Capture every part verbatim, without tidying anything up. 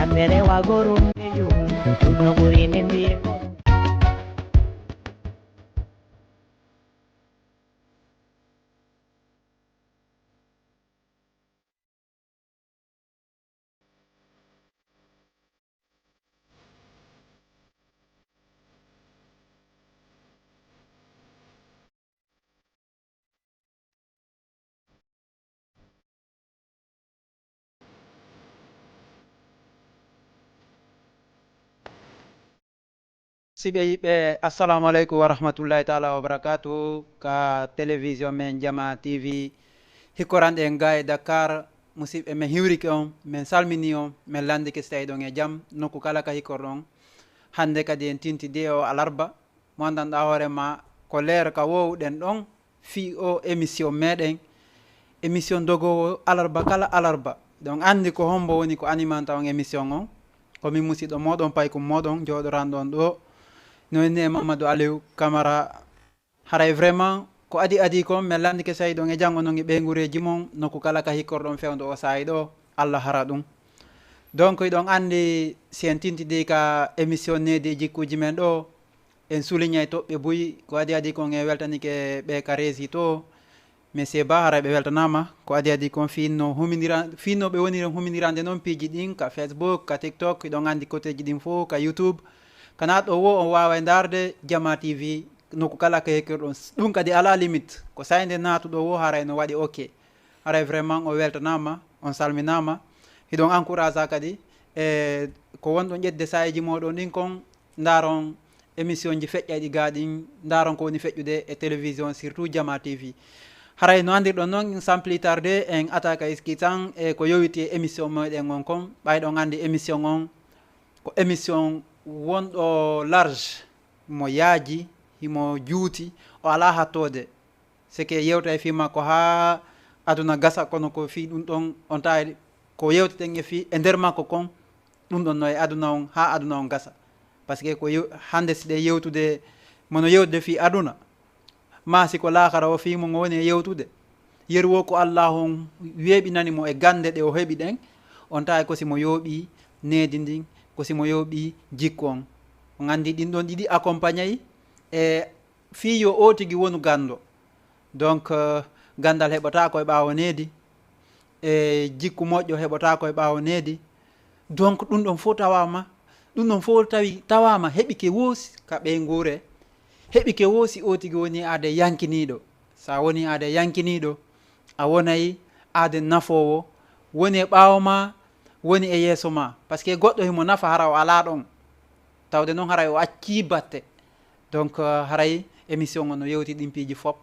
Kamere wa gorum beju, no guri min biye. Siɓe yiɓɓe, assalamu aleykum wa rahmatullahi taala wa barakatuhu. Ka télévision men Jama T V, hikkoranɗe en ga e Dakar. Musiɓɓe, men hiwrike on, men salmini on, men landike si tawi ɗon e jam, nokku kala ka hikkorɗon. Hannde kadi en tinti de o alarba, mo anndanɗaa hoore ma ko leer ka wowɗen ɗon fii o émission meɗen, émission dogowo alarba kala alarba. Ɗon anndi ko hombo woni ko animanta on émission on. Ko min musiɗɗo moɗon, paykum moɗon, jooɗoranɗo on ɗo. No inni e Mamadou Aliou Camara. Haray vraiment, ko adi adi kon, min landike si tawi ɗon e janngo non e ɓeynguureeji mon, nokku kala ka hikkorɗon fewndo o saa'i ɗo, Allah hara ɗum. Donc, hiɗon anndi si en tintidi ka émission Needi e Jikkuuji men ɗo, en soulignay toɓɓe buy, ko adi adi kon en weltanike ɓe ka régie to. Monsieur Ba, haray ɓe weltanaama, ko adi adi kon fii no humindira-, fii no ɓe woniri humindirande non piiji ɗin ka Facebook, ka TikTok, hiɗon anndi koteeji ɗin fof, ka YouTube. Ka naatɗo wo on waaway ndaarde Jama T V, nokku kala ka hekkirɗon. Ɗum kadi alaa limite, ko saynde naatuɗo wo haray no waɗi ok. Haray vraiment o weltanaama, on salminaama. Hiɗon encouragea kadi e ko wonɗon ƴettude saa'iiji mooɗon ɗin kon, ndaaron émission ji feƴƴayɗi ga ɗin, ndaaron ko woni feƴƴude e télévision, surtout Jama T V. Haray no anndirɗon non, sans plus tarder, en attaque iski tan e ko yowiti e émission meɗen on kon. Ɓay ɗon anndi émission on, ko émission wonɗo large, mo yaaji, himo juuti, o alaa hattoode. Seke yewta e fii makko haa aduna gasa, kono ko fii ɗum ɗon on tawi ko yewteten e fii e nder makko kon, ɗum ɗon no e aduna on haa aduna on gasa. Parce que ko yew-, hannde si ɗe yewtude, mono yewtude fii aduna, maa si ko laakara o fii mo ngo woni e yewtude. Yeru wo ko Allaahu on weeɓinani mo e gannde ɗe o heɓi ɗen, on tawi ko si mo yooɓii needi ndin, ko si mo yooɓii jikku on. On anndi ɗin ɗon ɗiɗi accompagney e fii yo o tigi wonu ganndo. Donc, euh, ganndal heɓotaako e ɓaawo needi, e jikku moƴƴo heɓotaako e ɓaawo needi. Donc, ɗum ɗon fof tawaama, ɗum ɗon fof tawi, tawaama, heɓike woosi ka ɓeynguure, heɓike woosi o tigi woni aade yankiniiɗo. So a woni aade yankiniiɗo, a wonay aade nafoowo, woni e ɓaawo ma, woni e yeeso ma. Parce que goɗɗo himo nafa hara o alaa ɗon. Tawde noon haray o accii batte. Donc, euh, haray émission o no yewti ɗin piiji fop.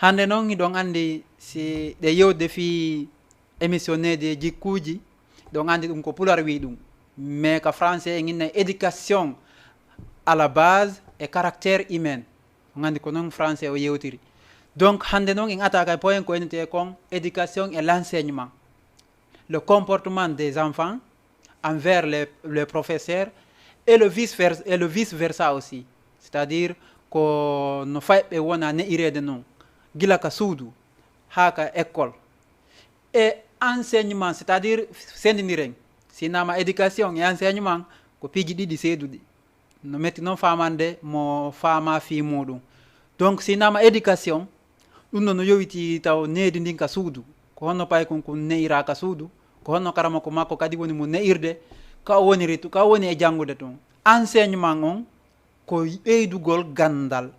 Hannde noon, hiɗon anndi si ɗe yewde fii émission Needi e Jikkuuji, ɗon anndi ɗum ko Pular wii ɗum. Mais ka français en inna éducation à la base et caractère humain. On anndi ko noon français o yewtiri. Donc, hannde noon en attaque point ko enete kon éducation et l'enseignement. Le comportement des enfants envers les, les professeurs et le vice versa, et le vice versa aussi. C'est-à-dire ko no fayɓe wona ne'ireede noon, gila ka suudu haa ka école. E enseignement, c'est-à-dire senndindiren, si naama éducation e enseignement, ko piiji ɗiɗi seeduɗi. No metti noon faamande mo faamaa fii muuɗum. Donc, si naama éducation, ɗum ɗon no yowiti taw needi ndin ka suudu. Ko honno paykun kun ne'iraa ka suudu? Ko honno karamoko makko kadi woni mo ne'irde? Ka o woniri tu-, ka o woni e janngude tun. Enseignement on ko ɓeydugol ganndal.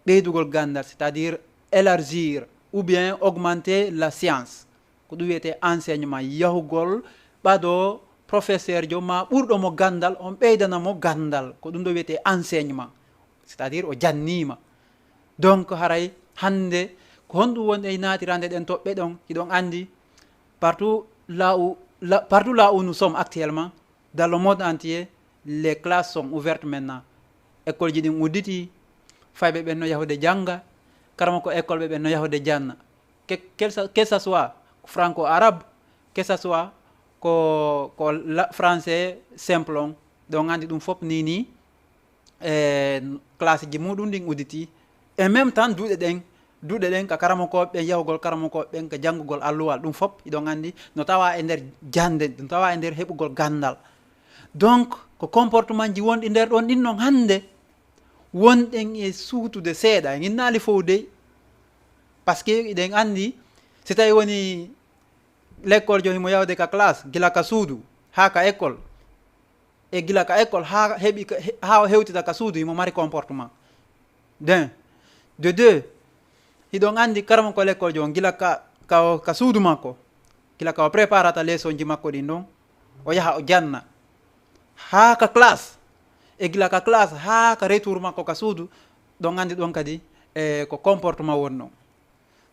Ɓeydugol ganndal, c'est-à-dire élargir ou bien augmenter la science. Ko ɗum wiyetee enseignement, yahugol ɓado professeur jo ma ɓurɗo mo ganndal, on ɓeydana mo ganndal. Ko ɗum ɗo wiyetee enseignement, c'est-à-dire o janniima. Donc, haray hannde ko honɗum woni e naatirande ɗen toɓɓe ɗon? Hiɗon anndi, partout là où, là, partout là où nous sommes actuellement, dans le monde entier, les classes sont ouvertes maintenant. École ji ɗin udditi, fayɓe ɓen no yahude jannga, karamoko école ɓe ɓen no yahude janna. Que, que ça, que ça soit franco-arabe, que ça soit ko, ko la, français simple on. Ɗon anndi ɗum fop ni ni, e classe ji muɗum ɗin udditi. E même temps, duuɗe ɗen, duuɗe ɗen ka karamokooɓe ɓen, yahugol karamokooɓe ɓen ka janngugol alluwal, ɗum fop hiɗon anndi no tawa e nder jannde, no tawa e nder heɓugol ganndal. Donc ko comportement ji wonɗi nder ɗon ɗin non hannde wonɗen e suutude seeɗa, en innaali fof dey. Parce que eɗen anndi, si tawi woni l'école jo himo yawde ka classe, gila ka suudu haa ka école, e gila ka école haa heɓi ka- he- haa o hewtita ka suudu, himo mari comportement. D'un. De deux, hiɗon anndi karamo ko l'école jo on, gila ka, ka, o- ka suudu makko, gila ka o préparata leçon ji makko ɗin ɗon, o yaha o janna haa ka classe, e gila ka classe haa ka retour makko ka suudu. Ɗon anndi ɗon kadi e ko comportement wonno.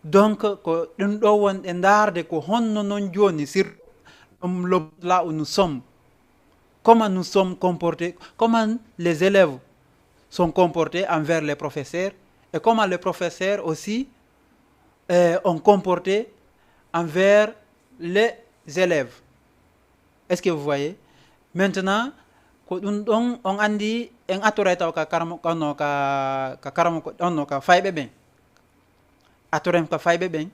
Donc ko ɗum ɗo wonɗe ndaarde ko honno non jooni, sur le monde là où nous sommes, comment nous sommes comportés, comment les élèves sont comportés envers les professeurs, et comment les professeurs aussi euh, ont comporté envers les élèves. Est-ce que vous voyez? Maintenant, ko ɗum ɗon on anndi en attoray taw ka karamo onno ka ka karamo ko onno ka fayɓe ɓen. Attoren ka fayɓe ɓen.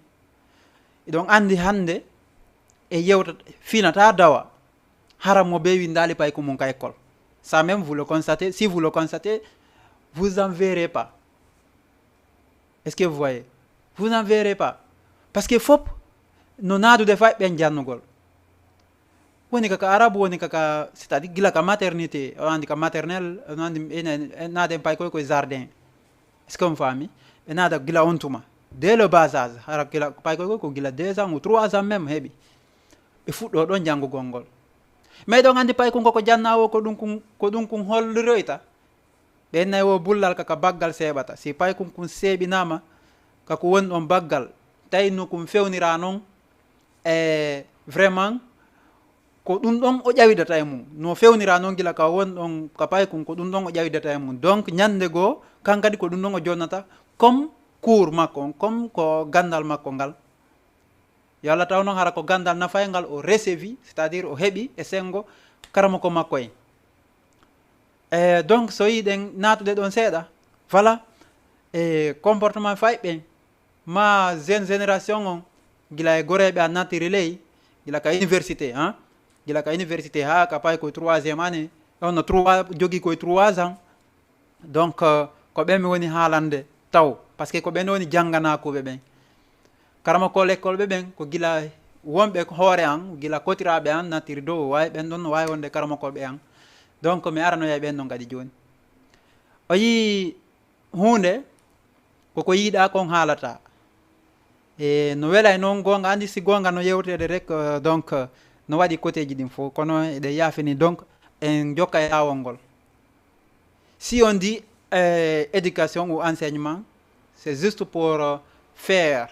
Eɗon anndi hannde e yewta finata dawa. Hara mo be windaali payko mum ka école. Ça même, vous le constatez, si vous le constatez, vous en verrez pas. Est-ce que vous voyez? Vous en verrez pas. Parce que fop no naadude fayɓe ɓen jannugol. Woni kaka arabe, woni kaka, c'est-à-dire gila ka maternité, o anndi ka maternelle, o anndi ene- ene naaden paykoy koye jardin. Est-ce que on faami? Ɓe naada gila on tuma. Dès le bas âge, hara gila paykoy koy ko gila deux ans ou trois ans même heɓi. Ɓe fuɗɗo ɗon janngugol ngol. Mais ɗon anndi payko ngo ko janna o ko ɗum kun ko ɗum kun holliroyta. Ɓen nayi wo bullal ka ka baggal seeɓata. Si paykun kun seeɓinaama ka ko woni ɗon baggal, tawi no kun fewnira non, e vraiment ko ɗum ɗon o ƴawidata e mum. No fewnira non gila ka woni ɗon ka paykun, ko ɗum ɗon o ƴawidata e mum. Donc ñande goo kan kadi ko ɗum ɗon o jonnata comme cours makko on, comme ko ganndal makko ngal. Yo Allah taw noon hara ko ganndal nafayngal o recevi, c'est-à-dire o heɓi e senngo karamoko makko en. E donc so yiɗen naatude ɗon seeɗa, voilà, e comportement fayɓe ɓen, ma jeune génération on, gila e goreeɓe a nattiri ley, gila ka université, hein, gila ka université haa ka pay ko troisième année, on no trois, jogii koye trois ans. Donc euh, ko ɓen mi woni haalande taw, parce que ko ɓen woni jannganaakuɓe ɓen. Karamoko l'école ɓe ɓen ko gila wonɓe hoore an, gila kotiraaɓe an nattiri dow, o waawi ɓen ɗon, no waawi wonde karamokoɓe an. Donc mi aranoyay ɓen ɗon kadi jooni. O yii huunde, koko yiɗaa kon haalata. E no welay noon, goonga, anndi si goonga no yewteede rek, euh, donc euh, no waɗi côtéji ɗin fof, kono eɗen yaafini, donc en jokka e laawol ngol. Si on dit euh, éducation ou enseignement, c'est juste pour euh, faire,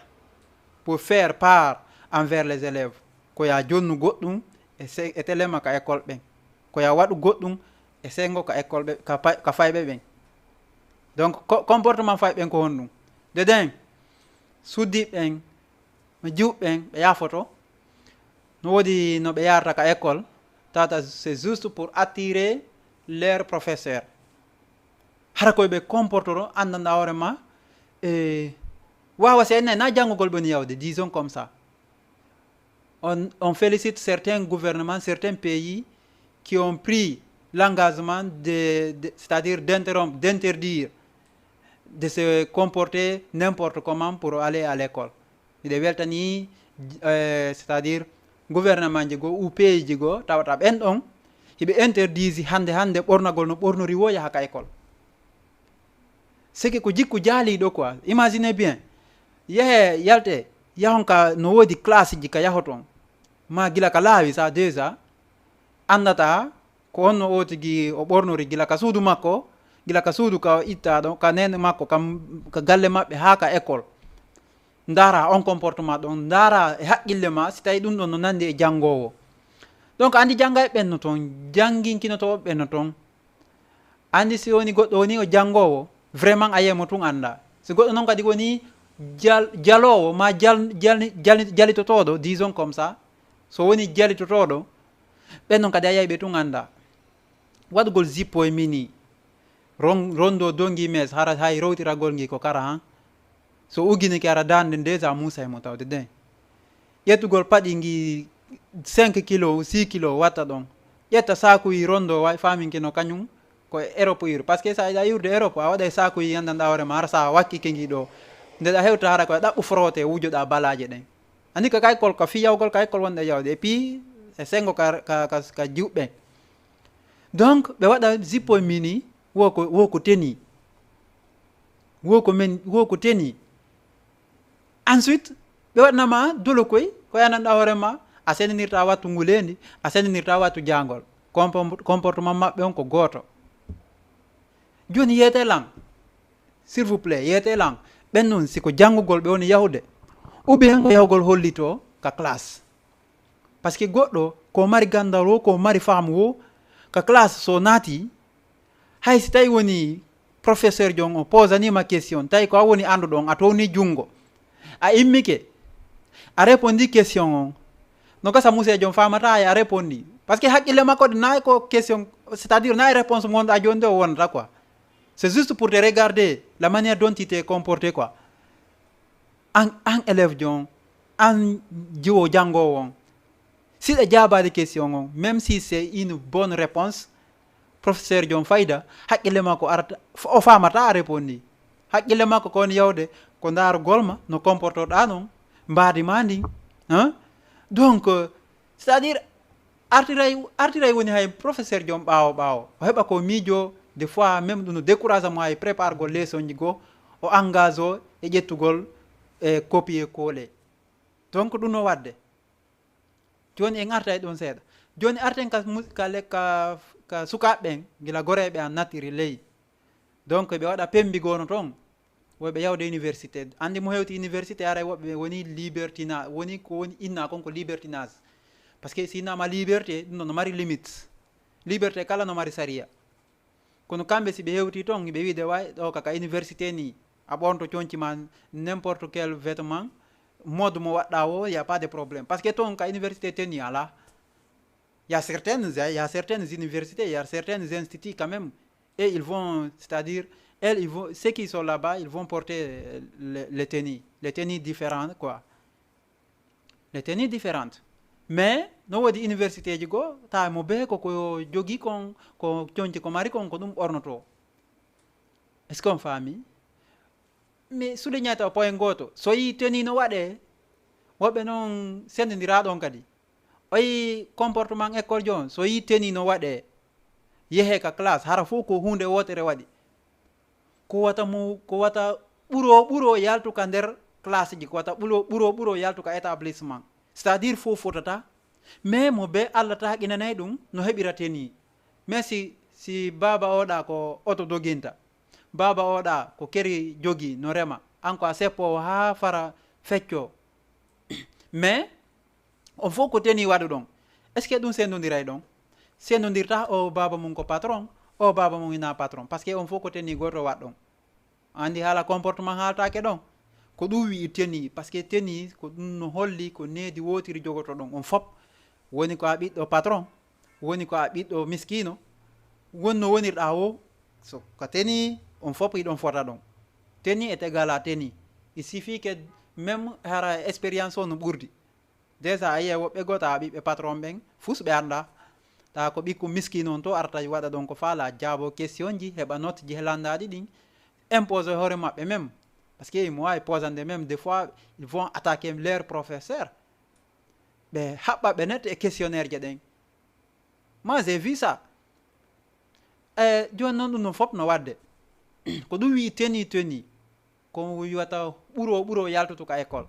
pour faire part envers les élèves. Ko ya jonnu goɗɗum e se- e telema ka école ɓen. Ko ya waɗu goɗɗum e senngo ka école ɓe, ka, pay- ka fayɓe ɓen. Donc co- comportement fayɓe ɓen ko honɗum? De den, suddiiɓe ɓen, no jiwɓe ɓen, ɓe yaafoto. No woodi no ɓe yaarata ka école, tata c'est juste pour attirer leur professeur. Hara koye ɓe comportoro, anndanɗa hoore ma, e waawa si en na janngugol ɓe woni yawde, disons comme ça. On, on félicite certains gouvernements, certains pays qui ont pris l'engagement de, de- c'est-à-dire d'interrompre, d'interdire de se comporter n'importe comment pour aller à l'école. Miɗe weltani euh, c'est-à-dire gouvernement ji goo ou pays ji goo tawata ɓen ɗon hiɓe interdisi hannde hannde ɓornagol no ɓornori wo yaha ka école. Seke ko jikku jaaliiɗo quoi. Imaginez bien, yehe yalte yahon ka no woodi classe ji ka yahoton, ma gila ka laawi sa déjà anndata ko on no o tigi o ɓornori gila ka suudu makko, gila ka suudu ka o ittaɗo ka nene makko, ka, ka galle maɓɓe haa ka école. Ndaara on comportement ɗon, ndaara e haqqille ma si tawi ɗum ɗon no nandi e janngoowo. Donc anndi janngay ɓen no toon, jannginkinotooɓe ɓen no toon. Anndi si woni goɗɗo woni o janngoowo, vraiment a yiyay mo tun annda. Si goɗɗo noon kadi woni jal- jaloowo ma jal- jal- jal- jalitotooɗo, disons comme ça, so woni jalitotooɗo, ɓen noon kadi a yiyay ɓe tun annda. Waɗugol zippo e mini, ron- rondo dongi mes, hara hay rowtiragol ngi ko kara han. So uginike ara daande déjà muusay mo tawde den. Ƴettugol paɗi ngi cinq kilo ou six kilo watta ɗon. Ƴetta saakuyi rondo wa faaminke no kañum ko e Europe iri. Parce que so a yiɗa iwrude Europe, a waɗay saakuyi, anndanɗaa hoore ma, hara so a wakkike ngi ɗo. Nde ɗa hewta hara ko e ɗaɓɓu frotté, wujoɗaa balaaje ɗen. Anndi ka, ka école, ka fii yahugol ka école wonɗa yahde. Et puis, e senngo ka, ka, ka, ka jiwɓe. Donc, ɓe waɗa jippo e mini, wo ko, wo ko tenue. Wo ko men, wo ko tenue. Ensuite, ɓe waɗna ma dolo koy, ko yananɗa hoore ma, a sendinirta wattu nguleendi, a sendinirta wattu jaangol. Compom-, comportement maɓɓe on ko gooto. Jooni yeete lan, s'il vous plaît, yeete lan. Ɓen nun, si ko janngugol ɓe woni yahude, ou bien ko yahugol hollito ka classe. Parce que goɗɗo, ko mari ganndal wo, ko mari faamu wo, ka classe so naati, hay si tawi woni professeur jon o posanima question, tawi ko a woni annduɗo on, a towni junngo, a immike, a répondi question on, no gasa museejo on faamata hay a répondi. Parce que haqqille makko ɗe nayi ko question, c'est-à-dire nayi réponse mo wonɗa jooni de o wonata quoi. C'est juste pour te regarder la manière dont tu t'es comporté quoi. An, an élève jon, an jiwo janngoowo on, si ɗa jaabaade question on, même si c'est une bonne réponse, professeur jon fayda, haqqille makko arata, f-, o faamata a répondi. Haqqille makko ko woni yawde ko ndaarugol ma, no comportoɗaa non, mbaadi ma ndin. Hein? Donc, euh, c'est-à-dire, artiray, artiray woni hay professeur jon ɓaawo ɓaawo. O heɓa ko miijo, des fois même ɗum no décourage mo hay prépargol leçon ji goo, o engage o e ƴettugol e copier coller. Donc ɗum no waɗde. Jooni en arta e ɗon seeɗa. Jooni arten ka mu-, ka le-, ka, ka sukaaɓe ɓen, gila goreeɓe an nattiri ley. Donc ɓe waɗa pembi goono toon. Woɓɓe yawde université. Anndi mo hewti université, aray woɓɓe woni libertina-, woni ko woni inna kon ko libertinage. Parce que si innama liberté, ɗum ɗon no mari limite. Liberté kala no mari sariya. Kono kamɓe si ɓe hewti toon, ɓe wiide way ɗo ka, ka université ni, a ɓornto conci ma n'importe quel vêtement, mode mo waɗɗa o, y a pas de problème. Parce que toon ka université tenue ala. Il y a certaines, il y a certaines universités, il y a certains instituts quand même. Et ils vont, c'est-à-dire, elles, ils vont, ceux qui sont là-bas, ils vont porter, euh, les, les tenues, les tenues différentes, quoi. Les tenues différentes. Mais, no woodi université ji goo, tawa mo bee ko, ko jogii kon, ko conci ko mari kon, ko ɗum ɓornotoo. Est-ce qu'on faami? Mi soulignata o point gooto. So yii tenue no waɗee, woɓɓe noon senndindiraa ɗon kadi. O yii comportement école jon, so yii tenue no waɗee, yehee ka classe, hara fof ko huunde wootere waɗi. Ko wata mo, ko wata ɓuro, ɓuro yaltu ka nder classe ji, ko wata ɓuro, ɓuro, ɓuro yaltu ka établissement. C'est-à-dire fof fotata, mais mo bee Allah taaqinanay ɗum, no heɓira tenue. Mais si, si baaba oɗa ko oto doginta, baaba oɗa ko keri jogii no rema, an ko a seppoowo haa fara feccoo. Mais on fof ko tenue waɗuɗon. Est-ce que ɗum senndondiray ɗon? Senndondirta o baaba mum ko patron, o baaba mum ina patron. Parce que on fof ko tenue gooto waɗɗon. Anndi haala comportement haaltaake ɗon. Ko ɗum wi'i tenue, parce que tenue ko ɗum no holli ko needi wootiri jogotoɗon on fop. Woni ko a ɓiɗɗo patron, woni ko a ɓiɗɗo miskiino, woni no wonirɗa o, so ko tenue on fop hiɗon fota ɗon. Tenue est égal à tenue. Il suffit que même hara expérience o no ɓurdi. Déjà a yi'ay woɓɓe goo tawa ɓiɓɓe patron ɓen, fus ɓe anndaa. Tawa ko ɓikku miskiino on to arta waɗa ɗon ko faala, jaabo question ji, heɓa note ji he lanndaaɗi ɗin. Impose hoore maɓɓe même. Parce que imo waawi posande même, des fois, ils vont attaquer leur professeur. Ɓe haɓɓa ɓe net e questionnaire ji ɗen. Moi, j'ai vu ça. E, jooni noon ɗum ɗum fof no waɗde. Ko ɗum wi'i tenue, tenue. Ko wi'ata ɓuro, ɓuro yaltutu ka école.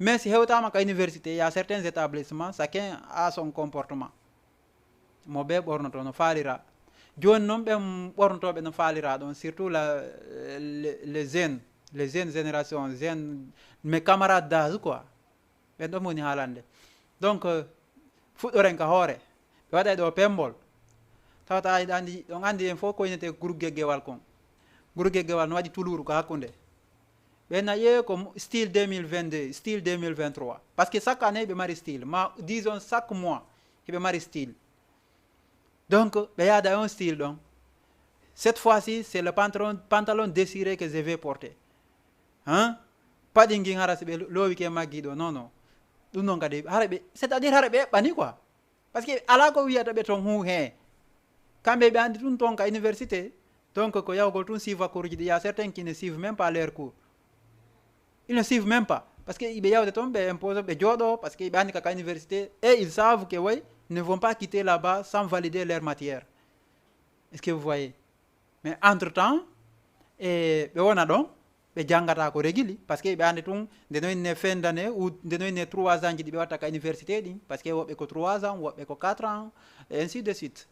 Mais si hewtaama ka université, il y a certains établissements, chacun a son comportement. Mo bee ɓornoto no faalira. Jooni noon ɓen ɓornotooɓe no faalira ɗon, surtout la, les, les jeunes, les jeunes générations, jeunes, mes camarades d'âge quoi. Ɓen ɗon woni haalande. Donc, euh, fuɗɗoren ka hoore. Ɓe waɗay ɗo pembol. Tawata aɗa anndi, on anndi en fof ko innete groupe geggewal kon. Groupe geggewal no waɗi tuluuru ka hakkunde. Ɓe na ƴeewe ko mo-, style deux mille vingt-deux, style deux mille vingt-trois. Parce que chaque année ɓe mari style. Ma, disons chaque mois, hiɓe mari style. Donc, ɓe yaada e on style ɗon. Cette fois-ci, c'est le pantalon, pantalon déchiré que je vais porter. Hein? Paɗi ngin hara si ɓe lo-, loowi ke maggi ɗo. Non, non. Ɗum noon kadi, hara ɓe, c'est-à-dire hara ɓe eɓɓani quoi. Parce que alaa ko wiyata ɓe toon huu hee. Kamɓe ɓe anndi tun toon ka université, donc ko yahugol tun suiva cours ji ɗi. Il y a certains qui ne suivent même pas leurs cours. Ils ne suivent même pas. Parce que iɓe yawde toon, ɓe impose, ɓe jooɗo, parce que iɓe anndi ka, ka université, et ils savent que, oui, ne vont pas quitter là-bas sans valider leur matière. Est-ce que vous voyez? Mais entre-temps, e ɓe wona ɗon, ɓe janngata ko réguli, parce que ɓe anndi tun, nde no inne fin d'année, ou nde no inne trois ans ji ɗi ɓe watta ka université ɗin, parce que woɓɓe ko trois ans, woɓɓe ko quatre ans, et ainsi de suite.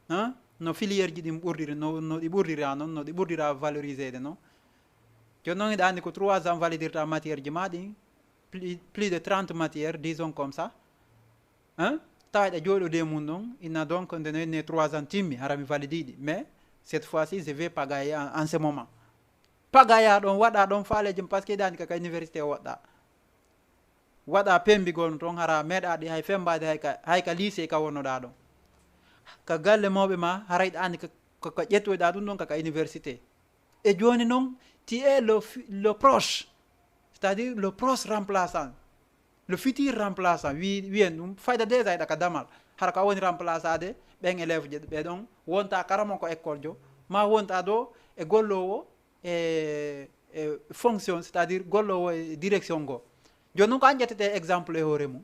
Hein? No filière ji ɗin ɓurdiri, no, no ɗi ɓurdira non, no ɗi ɓurdira valoriseede non. Jooni non, hiɗa anndi ko trois ans validirta matière ji ma ɗin, plus, plus de trente matières, disons comme ça. Hein? Tawa hiɗa jooɗode mum ɗon, ina donc nde no inne trois ans timmi, hara mi validii ɗi. Mais cette fois-ci, je vais pagayer en, en ce moment. Pagaya ɗon, waɗa ɗon faaleeji, parce que hiɗa anndi ka, ka université woɗɗa. Waɗa pembigol no toon, hara meeɗa ɗi hay fembaade hay ka, hay ka lycée ka wonnoɗa ɗon. Ka galle mawɓe ma, hara hiɗa anndi ka, ka, ka ƴettoyɗa ɗum ɗon ka, ka université. E jooni non, tu es le fi-, le proche, c'est-à-dire le proche remplaçant, le futur remplaçant, wi-, wiyen ɗum, fayda déjà hiɗa ka damal, hara ko a woni remplaçade ɓen élève ji ɓe ɗon, wonta karamoko école jo, ma wonta ɗo e gollowo e, e fonction, c'est-à-dire gollowo e direction go. Jooni non ko an ƴettete exemple e hoore mum.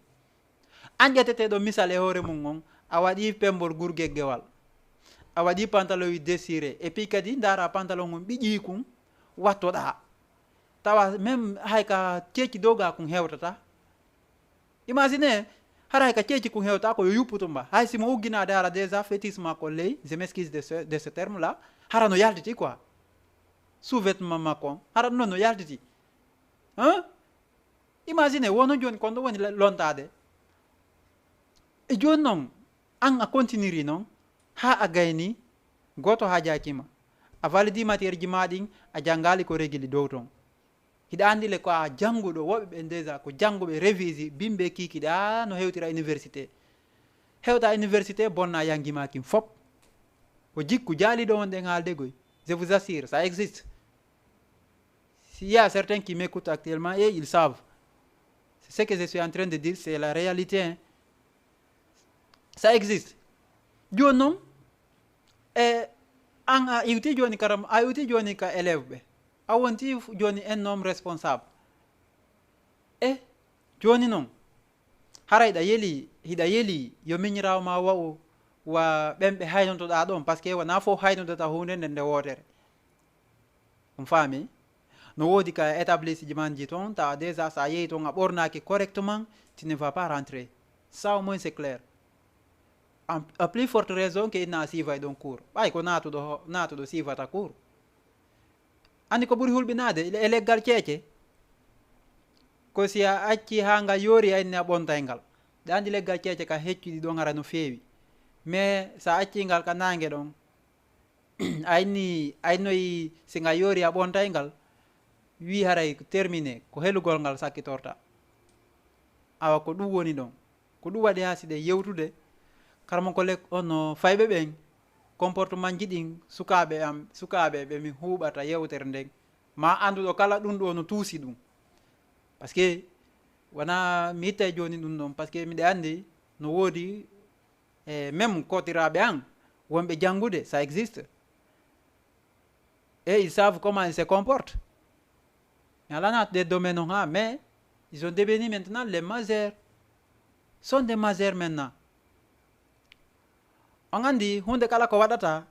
An ƴetteteɗo misal e hoore mum on, a waɗi pembol gurgeggewal, a waɗi pantalon wi désiré, et puis kadi ndaara pantalon on ɓiƴi kun wattoɗa. Tawa même hay ka ceeci doga kun hewtata. Imagine, hara hay ka ceeci kun hewta ko yo yupputu mba. Hay si mo ugginade hara déjà fétis makko ley, je m'excuse de ce, de ce terme là, hara no yaltiti quoi. Sous-vêtement makko on, hara non no yaltiti. Hein? Imagine, wono jooni kon ɗo woni la-, lontaade. E jooni non, an a continiri non, haa a gayni, gooto haajaaki ma. A validi matière ji ma ɗin, a janngaali ko réguli dow ton. Hiɗa anndi le ko a jannguɗo, woɓɓe ɓen déjà ko jannguɓe, révisi, bimbe kiikiɗe, a no hewtira université. Hewta université, bonna yangi ma kin fop. Ko jikku jaaliɗo on ɗen haalde goy. Je vous assure, ça existe. S'il y a certains qui m'écoutent actuellement et ils savent. C'est ce que je suis en train de dire, c'est la réalité, hein. Ça existe. Jooni non, e an a iwti jooni karam, a iwti jooni ka élève ɓe. A wonti f-, jooni un homme responsable. E jooni non, hara hiɗa yeli, hiɗa yeli yo miñiraawo ma wa'u wa ɓen ɓe haynotoɗaa ɗon, parce que wonaa fof haynodata huunde nden nde wootere. On faami? No woodi ka établissement ji toon, tawa déjà so a yehi toon a ɓornaaki correctement, tu ne vas pas rentrer. Ça au moins c'est clair. En, à plus forte raison que inna a siivay ɗon cours. Ɓay ko naatuɗo ho-, naatuɗo siivata cours. Anndi ko ɓuri hulɓinaade e leggal ceece? Ko si a acci haa ngal yoori, a inni a ɓontay ngal. Ɗe anndi leggal ceece ka heccuɗi ɗon hara no feewi. Mais so a acci ngal ka naange ɗon, a inni, a innoyi si ngal yoori a ɓontay ngal, wi haray ko terminé, ko helugol ngal sakkitorta. Awa ko ɗum woni ɗon. Ko ɗum waɗi haa si ɗen yewtude, karamoko lek ono fayɓe ɓen, comportement ji ɗin sukaaɓe am, sukaaɓe ɓe mi huuɓata yewtere nden, ma annduɗo kala ɗum ɗo no tuusi ɗum. Parce que wona mi ittay jooni ɗum ɗon, parce que miɗa anndi no woodi, e même kotiraaɓe an wonɓe janngude, ça existe. Et ils savent comment ils se comportent. Mais ala naat des domaines, hein, mais ils sont devenus maintenant les majeurs. Sont des majeurs maintenant. On anndi huunde kala ko waɗata,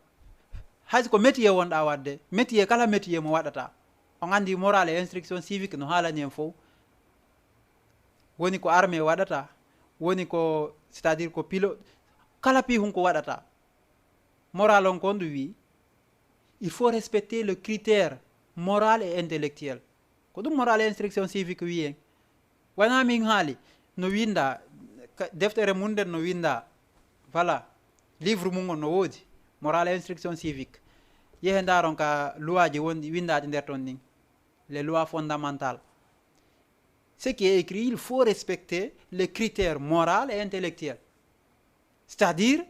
hay so ko métier wonɗa waɗde, métier kala métier mo waɗata. On anndi morale et instruction civique no haalani en fof. Woni ko armée waɗata, woni ko, c'est-à-dire ko pilote, kala pii hun ko waɗata. Moral on ko ndu wi, il faut respecter le critère moral et intellectuel. Ko ɗum moral et instruction civique wi en. Wona min haali, no winda, ka-, deftere mum nden no winda. Voilà. Livre mum on no woodi. Moral et instruction civique. Yehe ndaron ka loi ji wonɗi windaaɗi nder ton ɗin. Les lois fondamentales. Ce qui est écrit, il faut respecter les critères moral et intellectuel. C'est-à-dire,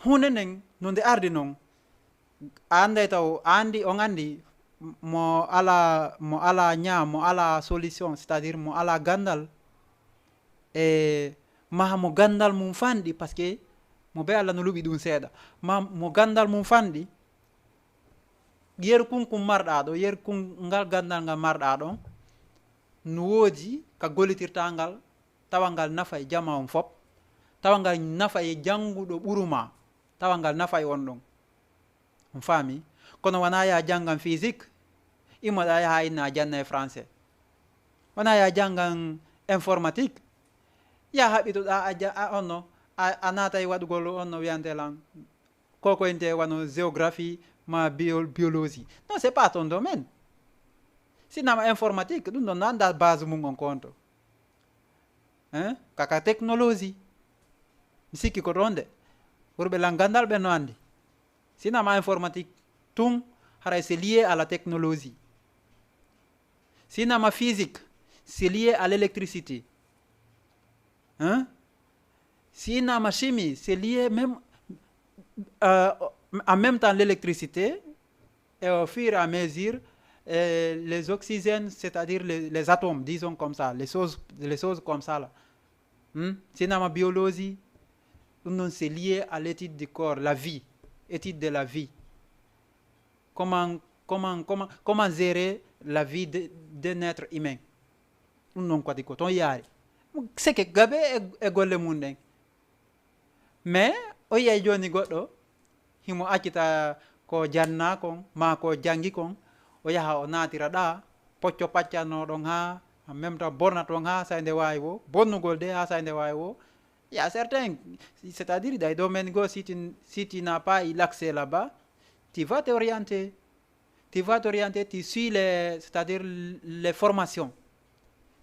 huunde nden no nde ardi non, a annday taw, a anndi, on anndi mo ala, mo ala ñaa, mo ala solution, c'est-à-dire mo ala ganndal, e Maha mo ganndal mum fanɗi, parce que mo be Allah no luɓi ɗum seeɗa. Ma mo ganndal mum fanɗi, yeru kun kun marɗa ɗo, yeru kun ngal ganndal ngal marɗa ɗon, no woodi ka gollitirta ngal, tawa ngal nafay jama on fop, tawa ngal nafay jannguɗo ɓuru ma, tawa ngal nafay on ɗon. On faami? Kono wona ya janngan physique, immoɗa yaha inna a janna e français. Wona ya janngan informatique, ya haɓɓitoɗa a ja-, a onno, a, a naata e waɗugol onno wiyante lan, ko ko inte wano géographie ma bio-, biologie. Non, c'est pas ton domaine. Sinama informatique, ɗum ɗon no annda base mum on ko on to. Hein? Kaka technologie. Mi sikki ko ɗon de. Ɓurɓe lan ganndal ɓe no anndi. Sinama informatique, tun, haray c'est lié à la technologie. Sinama physique, c'est lié à l'électricité. Hein? Sinama chimie, c'est lié même, euh, en même temps l'électricité, et au fur et à mesure, euh, les oxygènes, c'est-à-dire les, les atomes, disons comme ça, les choses, les choses comme ça là. Hmm? Sinama biologie, ɗum noon, c'est lié à l'étude du corps, la vie, étude de la vie. Comment, comment, comment, comment gérer la vie de, d'un être humain? Ɗum noon kadi ko toon yaari. Seke gabe e, e golle mum ɗen. Mais o yiyay jooni goɗɗo, himo accita ko janna kon, ma ko jangi kon, o yaha o naatira ɗa, pocco paccanno ɗon ha, en même temps borna ton ha say nde waawi wo, bonnugol de ha say nde waawi wo. Il y a certains, c'est-à-dire dans les domaines go, si tu, si tu n'as pas eu l'accès là-bas, tu vas t'orienter. Tu vas t'orienter, tu suis les, c'est-à-dire les formations.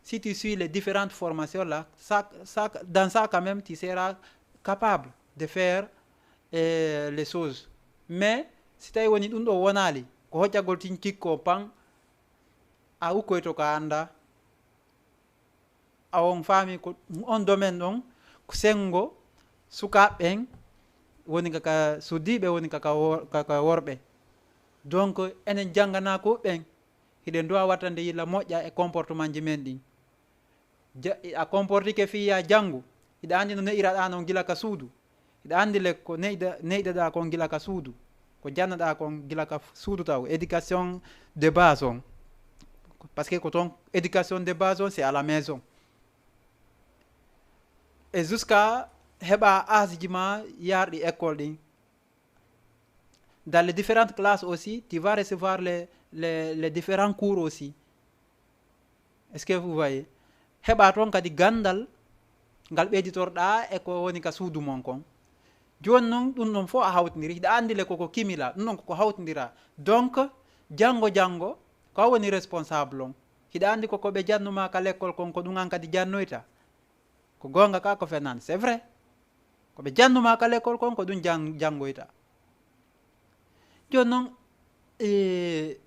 Si tu suis les différentes formations là, ça, ça, dans ça quand même, tu seras capable de faire, euh, les choses. Mais si tawi woni ɗum ɗo wonaali, ko hoccagol tin cikko pan, a ukkoyto ka annda. A on faami ko on domaine ɗon, ko senngo sukaaɓe ɓen woni kaka suddiiɓe, woni kaka wor-, kaka worɓe. Donc, enen janngana ko ɓen, hiɗen duwa wattande yilla moƴƴa e comportement ji men ɗin. Ja-, a comportike fii ya janngu, hiɗa anndi no ne'iraɗa non gila ka suudu. Hiɗa anndi le ko neyɗa-, neyɗaɗa kon gila ka suudu, ko jannaɗa kon gila ka f-, suudu taw, éducation de base on. Parce que ko ton éducation de base on, c'est à la maison. Et jusqu'à heɓa âge ji ma yarɗi école ɗin. Dans les différentes classes aussi, tu vas recevoir les, les, les différents cours aussi. Est-ce que vous voyez? Heɓa toon kadi ganndal ngal ɓeyditorɗa e ko woni ka suudu mon kon. Jooni noon, ɗum ɗon fof a hawtindiri. Hiɗa anndi le koko kimila, ɗum ɗon koko hawtindira. Donc, janngo janngo, ko a woni responsable on. Hiɗa anndi ko ko ɓe jannuma ka lekkol kon, ko ɗum an kadi jannoyta. Ko goonga ka, ko fenaande, c'est vrai. Ko ɓe jannuma ka lekkol kon, ko ɗum jan-, janngoyta. Jooni noon, e,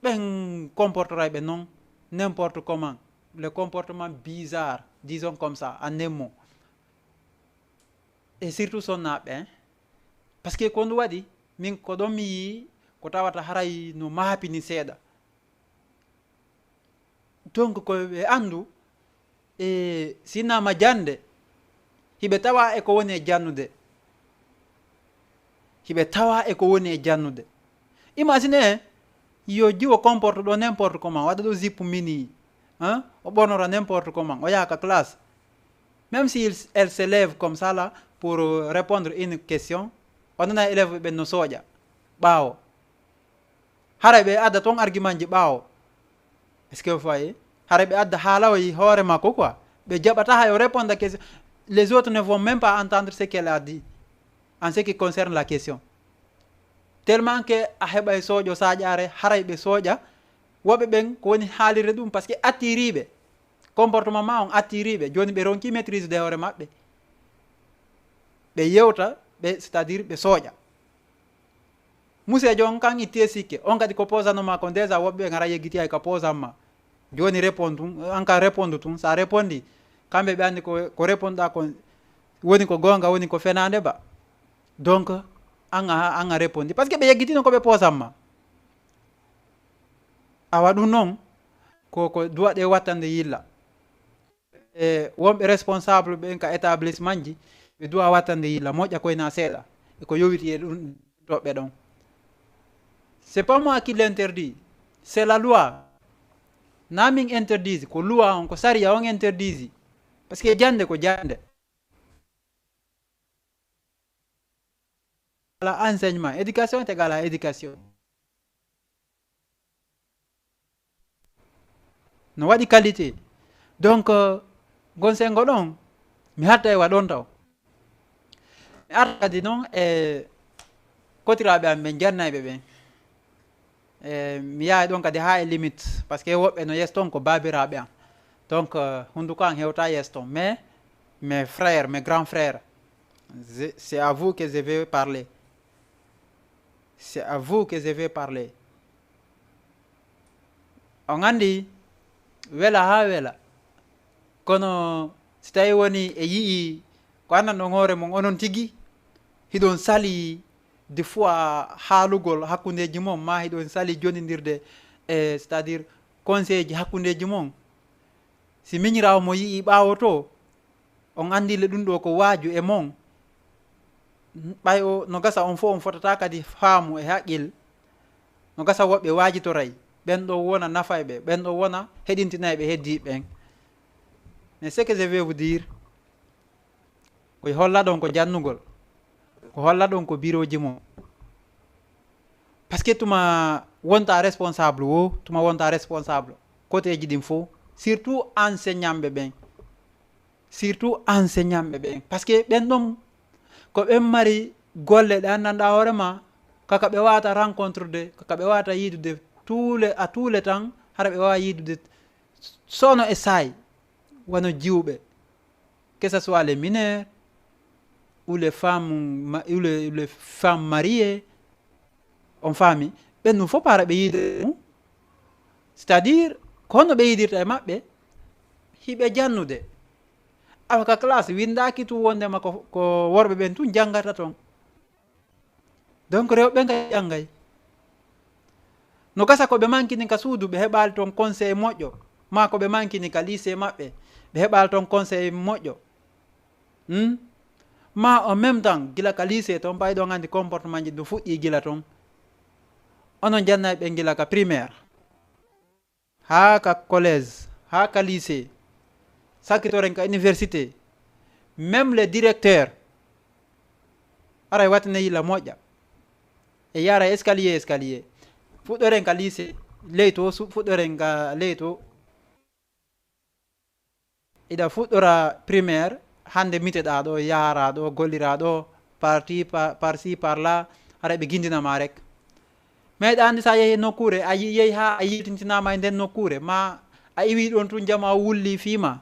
ɓen comportoray ɓe noon, n'importe comment, le comportement bizarre, disons comme ça, en un mot. Et surtout sonnaaɓe, hein. Parce que ko ɗum waɗi, min ko ɗon mi yii, ko tawata haray no maapini seeɗa. Donc, ko ɓe anndu, e, sinnaama jannde, hiɓe tawa e ko woni e jannude. Hiɓe tawa e ko woni e jannude. Imagine, yo jiwo comporte ɗo n'importe comment, waɗa ɗo zippu mini, hein? O ɓornora n'importe comment, o yaha ka classe. Même si il, elle se lève comme ça là pour, euh, répondre une question, o nana élève ɓen no sooƴa ɓaawo. Haray ɓe adda toon argument ji ɓaawo. Est-ce que vous voyez? Haray ɓe adda haala o e hoore makko quoi. Ɓe jaɓata hay o répondre à question. Les autres ne vont même pas entendre ce qu'elle a dit en ce qui concerne la question. Tellement que a heɓay sooƴo saaƴaare, haray ɓe sooƴa. Woɓɓe ɓen ko woni haalirde ɗum, parce que attiriiɓe. Comportement ma on attiriiɓe. Jooni ɓe ronki maîtrise de hoore maɓɓe. Ɓe yewta, ɓe, c'est-à-dire ɓe sooƴa. Museejo on kan itti e sikke. On kadi ko posanno ma kon déjà, woɓɓe ɓe ngara yeggiti ay ka posan ma. Jooni répond tun, an ka répond tun, sa répondi, kamɓe ɓe anndi ko, ko répond ɗa kon woni ko goonga, woni ko fenaande ba. Donc, an a, an a répondi. Parce que ɓe yeggitino ko ɓe posan ma. Awa ɗum noon, ko, ko duwaɗe wattande yilla. E wonɓe responsable ɓen ka établissement ji, ɓe duwa wattande yilla moƴƴa koyna seeɗa e ko yowiti e ɗum toɓɓe ɗon. C'est pas moi qui l'interdit, c'est la loi. Na min interdisi, ko loi on, ko sariya on interdisi. Parce que jannde ko jannde. Ala enseignement, éducation est égale à éducation. No waɗi qualité. Donc ngon sengo ɗon mi hatta e wa ɗon taw. Mi arta kadi noon e kotiraaɓe am ɓen jannayɓe ɓen. E mi yahay ɗon kadi haa e limite, parce que woɓɓe no yes ton ko baabiraaɓe am. Donc hunduko am hewta yes ton, mais mes frères, mes grands frères, c'est à vous que je vais parler. C'est à vous que je vais parler. On anndi wela haa wela, kono si tawi woni e yi'i ko annan on hoore mon onon tigi, hiɗon sali de fois haalugol hakkundeeji mon, ma hiɗon sali jonindirde e c'est-à-dire conseil ji hakkundeeji mon. Si miñiraawo mo yi'i ɓaawo to, on anndi le ɗum ɗo ko waaju e mon. Ɓay o no gasa on fof on fotata kadi faamu e haqqil. No gasa woɓɓe waajitoray ɓen ɗo wona nafayɓe, ɓen ɗo wona heɗintinayɓe heddiiɓe ɓen. Mais ce que je vais vous dire, ko holla ɗon ko jannugol, ko holla ɗon ko birooji mum. Parce que tuma wonta responsable wo, tuma wonta responsable côtéji ɗin fof, surtout enseignantɓe ɓen, surtout enseignantɓe ɓen, parce que ɓen ɗon ko ɓen mari golle ɗe anndanɗa hoore ma, kaka ɓe wawata rencontre de, kaka ɓe wawata yiidude tous les, à tous les temps, hara ɓe wawa yiidude sono e saay, wano jiwɓe, que ce soit les mineurs ou les femmes, ou les, les femmes mariées, on faami, ɓen ɗum fof para ɓe yiide mum. C'est-à-dire ko honno ɓe yiidirta e maɓɓe? Hiɓe jannude. Awa ka classe winndaki tun wondema ko, ko worɓe ɓen tun janngata ton. Donc rewɓe ɓen ka janngay. No gasa ko ɓe mankini ka suudu ɓe heɓali ton conseil moƴƴo, ma ko ɓe mankini ka lycée maɓɓe ɓe heɓali ton conseil moƴƴo. Hmm? Ma en même temps gila ka lycée ton ɓay ɗon anndi comportement ji ɗum fuɗɗi gila ton. Onon jannay ɓe gila ka primaire, haa ka collège, haa ka lycée, sakkitoren ka université, même les directeurs aray wattine yilla moƴƴa e yara escalier escalier. Fuɗɗoren ka lycée ley to, fuɗɗoren ka ley to. Iɗa fuɗɗora primaire, hannde miteɗaa ɗo, yaharaa ɗo, golliraa ɗo, parti par ci par là, hara ɓe gindina ma rek. Mais ɗa anndi sa yehi nokkuure, a yehi haa a yiltintinaama e nden nokkuure, ma a iwi ɗon tun jama o wulli fii ma.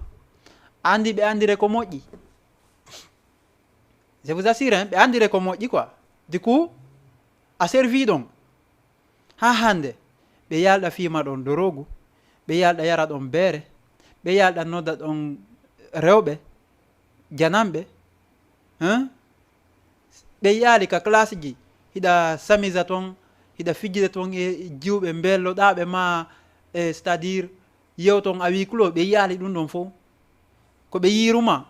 Anndi ɓe anndire ko moƴƴi. Je vous assure, hein, ɓe anndire ko moƴƴi quoi. Du coup, a servi ɗon. Haa hannde, ɓe yalɗa fiima ɗon dorogu, ɓe yalɗa yara ɗon beere, ɓe yalɗa nodda ɗon rewɓe, jananɓe, hein? Ɓe yaali ka classe ji, hiɗa samisa ton, hiɗa fijida ton e jiwɓe mbelloɗaaɓe ma, e c'est-à-dire yewton à huis clos, ɓe yaali ɗum ɗon fof. Ko ɓe yiiruma,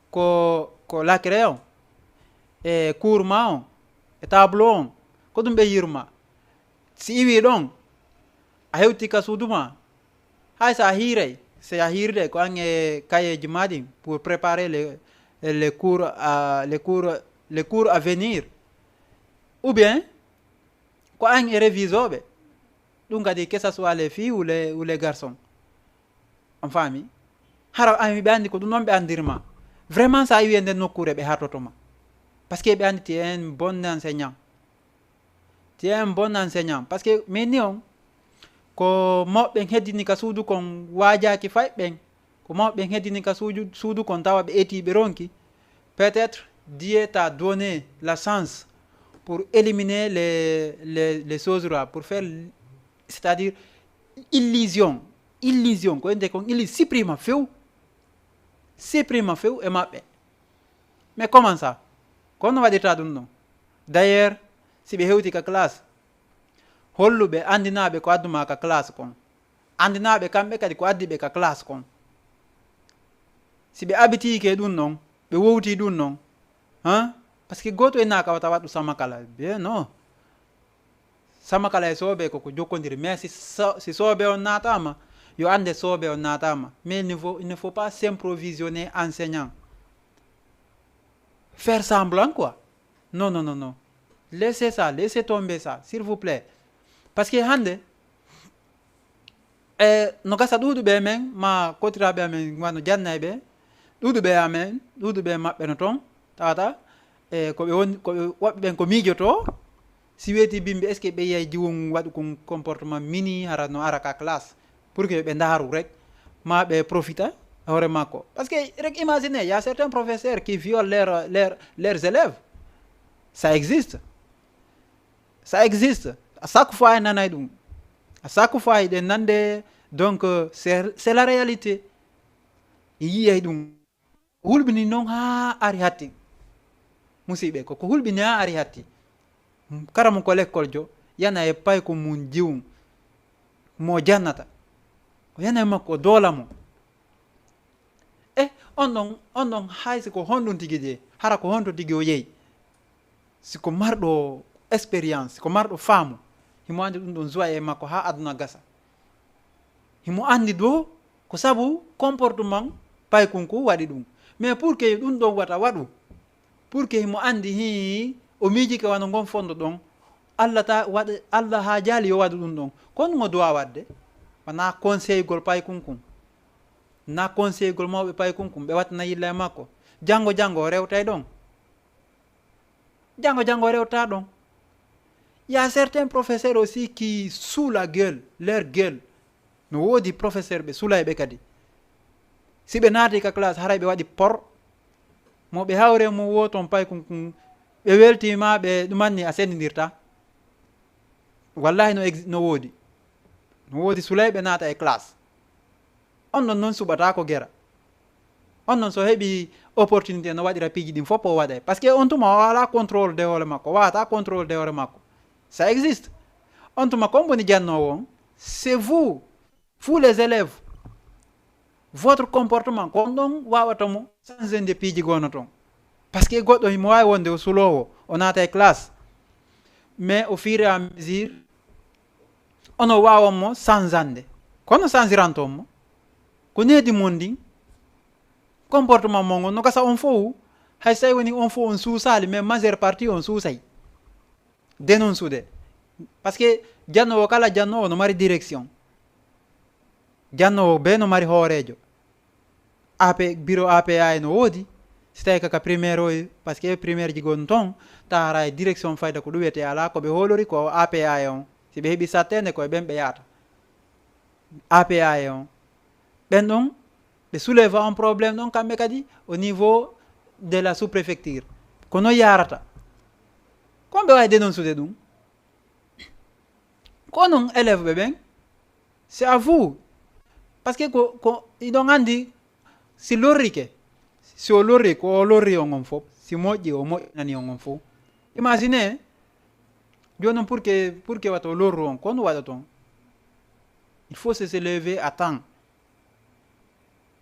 ko, ko la crayon, e cours ma on, e tableau on, ko ɗum ɓe yiiruma. Si iwi ɗon, a hewti ka suudu ma, hay sa hiiray, si a hiirde ko an e kayeji ma ɗin pour préparer les, les cours à, les cours, les cours à venir. Ou bien, ko an e révisoɓe, ɗum kadi que ça soit les filles ou les, ou les garçons. On faami? Hara an ɓe anndi ko ɗum ɗon ɓe anndirma. Vraiment sa iwi e nden nokkuure ɓe hartoto ma. Parce que ɓe anndi tu es un bon enseignant. Tu es un bon enseignant. Parce que min ni on, ko mawɓe ɓen heddini ka suudu kon waajaaki fay ɓen. Ko mawɓe ɓen heddini ka suudu, suudu kon tawa ɓe eti ɓe ronki. Peut-être Dieu t'a donné la chance pour éliminer les, les, les choses là, pour faire, c'est-à-dire illusion, illusion, ko ende kon ili supprima few, supprima few e maɓɓe. Mais comment ça? Ko no waɗirta ɗum ɗon? D'ailleurs, si ɓe hewti ka classe, holluɓe anndinaaɓe ko adduma ka classe kon, anndinaaɓe kamɓe kadi ko addi ɓe ka classe kon. Si ɓe habitué ke ɗum ɗon, ɓe wowti ɗum ɗon, hein? Parce que goto e naka wata waɗu sama kala. Bien non. Sama kala e soɓe ko ko jokkondiri. Mais si, so, si soɓe on natama, yo ande soɓe on natama. Mais il ne faut, il ne faut pas s'improvisionner enseignant. Faire semblant quoi. Non, non, non, non. Laissez ça, laissez tomber ça, s'il vous plaît. Parce que hande, e no gasa ɗuuɗuɓe men, ma kotiraɓe amen, wano jannayɓe, ɗuuɗuɓe amen, ɗuuɗuɓe maɓɓe no toon, tawata, e ko ɓe woni, ko ɓe, woɓɓe ɓen ko miijoto, si weeti bimbi, est-ce que ɓe yiyay jiwun waɗu kun comportement mini, hara no ara ka classe, pour que ɓe ndaaru rek, ma ɓe profita hoore makko. Parce que rek imagine, il y a certains professeurs qui violent leurs, leurs, leurs élèves. Ça existe. Ça existe. À chaque fois, en nanay ɗum. À chaque fois, eɗen nande. Donc, euh, c'est, c'est la réalité. Yiyay ɗum. Hulɓini noon haa ari hatti. Musiɓe, ko, ko hulɓini haa ari hatti. Kara mo ko lekkol jo, yana e payko mum jiwum. Mo jannata. O yana e makko, o doola mo. E, on ɗon, on ɗon hay si ko honɗum tigi de, hara ko honto tigi o yehi? Si ko marɗo expérience, si ko marɗo faamu, himo anndi ɗum ɗon joie e makko haa aduna gasa. Himo anndi do ko sabu comportement paykunku waɗi ɗum. Mais pour que ɗum ɗon wata waɗu, pour que himo anndi hi o miijike wano ngon fondo ɗon, Allah ta waɗa, Allah haa jaali yo waɗu ɗum ɗon. Ko ɗum o doit waɗde? Wona conseil gol paykunkun. Na conseil gol mawɓe paykunkun, ɓe wattana yilla e makko. Janngo, janngo, o rewtay ɗon. Janngo, janngo, o rewta ɗon. Il y a certains professeurs aussi qui suent la gueule, leur gueule. No woodi professeur ɓe sulay ɓe kadi. Si ɓe naati ka classe, haray ɓe waɗi por. Mo ɓe hawre mo wo ton paykunkun, ɓe weltima, ɓe ɗumanni a sennindirta. Wallahi no exi-, no woodi. No woodi sulay ɓe naata e classe. On ɗon noon suɓata ko gera. On ɗon so heɓi opportunité no waɗira piiji ɗin fof o waɗay. Parce que on tuma o ala contrôle de hoore makko, wawata contrôle de hoore makko. Ça existe. On tuma kon woni jannoowo on, c'est vous, vous les élèves. Votre comportement, ko on ɗon wawata mo changer nde piiji gono ton. Parce que goɗɗo himo wawi wonde o sulowo, o naata e classe. Mais au fur et à mesure, ono wawa mo sanzande. Kono sanziranto mo. Ko needi mon ndin, comportement mon on no gasa on fow. Hay so tawi woni on fow on suusali, mais majeure partie on suusay. Dénoncude. Parce que jannowo kala jannowo no mari direction. Jannowo be no mari hoorejo. A P, bureau A P A e no woodi. Si tawi kaka primaire o, parce que primaire ji gon ton, ta hara e direction fayda ko ɗum wiyete ala, ko ɓe hoolori ko A P A e on. Si ɓe heɓi sattende ko e ɓen ɓe yaata. A P A e on. Ɓen ɗon, ɓe soulève un problème ɗon kamɓe kadi au niveau de la sous-préfecture. Ko no yarata. Ko ɓe wawi dénoncude ɗum. Ko onon élève ɓe ɓen, c'est à vous. Parce que ko, ko, iɗon anndi, si lorrike, si o lorri, ko o lorri on on fof, si moƴƴi, o moƴƴinani on on fof. Imagine, jooni noon pour que, pour que wata o lorru on, ko no waɗa toon? Il faut se, se lever à temps.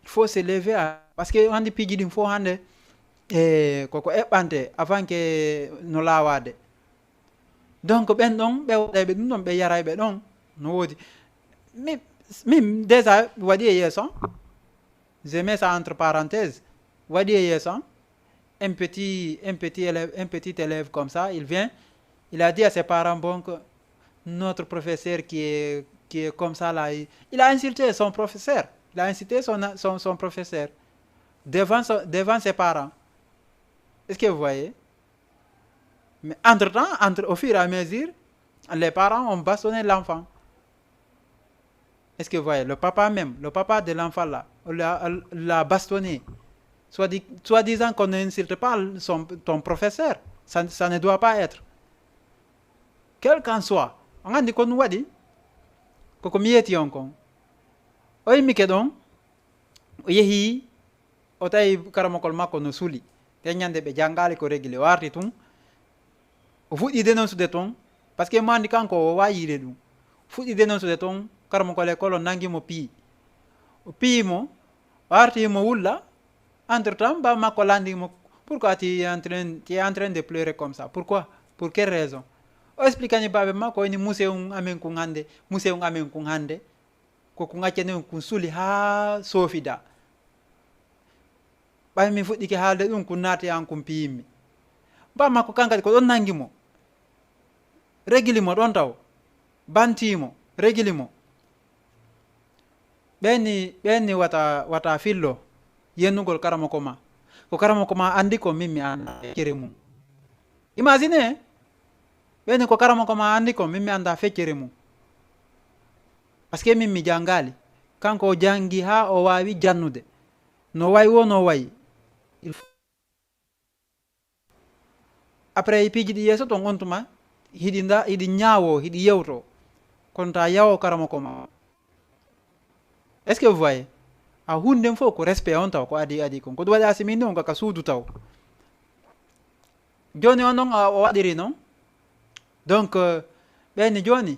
Il faut se lever à, parce que anndi piiji ɗin fof hannde, e, koko eɓɓante avant que no laawaade. Donc, ɓen ɗon, ɓe waɗay ɓe ɗum ɗon, ɓe yaray ɓe ɗon, no woodi. Mi, min déjà waɗi e yeeso, je mets ça entre parenthèses, waɗi e yeeso, un petit, un petit élève, un petit élève comme ça, il vient, il a dit à ses parents, bon, que notre professeur qui est, qui est comme ça là, il, il a insulté son professeur, il a insulté son, son, son professeur devant, son, devant ses parents. Est-ce que vous voyez? Mais entre-temps, entre, au fur et à mesure, les parents ont bastonné l'enfant. Est-ce que vous voyez? Le papa même, le papa de l'enfant là, on l'a, l'a bastonné. Soit di-, soi-disant qu'on n'insulte pas son, ton professeur. Ça, ça ne doit pas être. Quel qu'en soit, on a dit qu'on nous a dit, ko ko mi yeeti on kon. O yimmi ke ɗon, o yehi, o tawi karamokol makko no suli. Te ñande ɓe janngaali ko régulé, o arti tun. O fuɗɗi dénoncude toon, parce que mo anndi kanko o waawii yiide ɗum. Fuɗɗi dénoncude toon, karamokol école o nanngi mo piyi. O piyi mo, o arti mo wulla, Entre temps, baaba makko lanndii mo, pourquoi tu es en train, tu es en train de pleurer comme ça? Pourquoi? Pour quelle raison? O expliquani baaba makko, o inni, musée un amen kun hannde, musée un amen kun hannde, ko kun accani on kun suli haa soofida. Ɓay min fuɗɗike haalde ɗum, kun naati an kun piyimmi. Baaba makko kan kadi ko ɗon nanngi mo, regili mo ɗon taw, bantii mo, regili mo. Ɓenni, ɓenni wata, wata fillo yennugol karamoko ma. Ko karamoko ma anndi ko min mi anndaa feccere mum. Imagine, ɓenni ko karamoko ma anndi ko min mi anndaa feccere mum. Parce que min mi janngaali. Kanko o janngi haa o waawi jannude. No wayi wo no wayi. Il faut Après, piiji ɗi yeeso ton on tuma, hiɗi nda, hiɗi ñaawo, hiɗi yewto. Kono ta yawo karamoko ma. Est-ce que vous voyez? A hunde fof ko respect on taw, ko adi, adi kon. Ko ɗum waɗi a simini on ka suudu taw. Jooni on noon, a, o waɗiri noon. Donc, euh, ɓen ni jooni,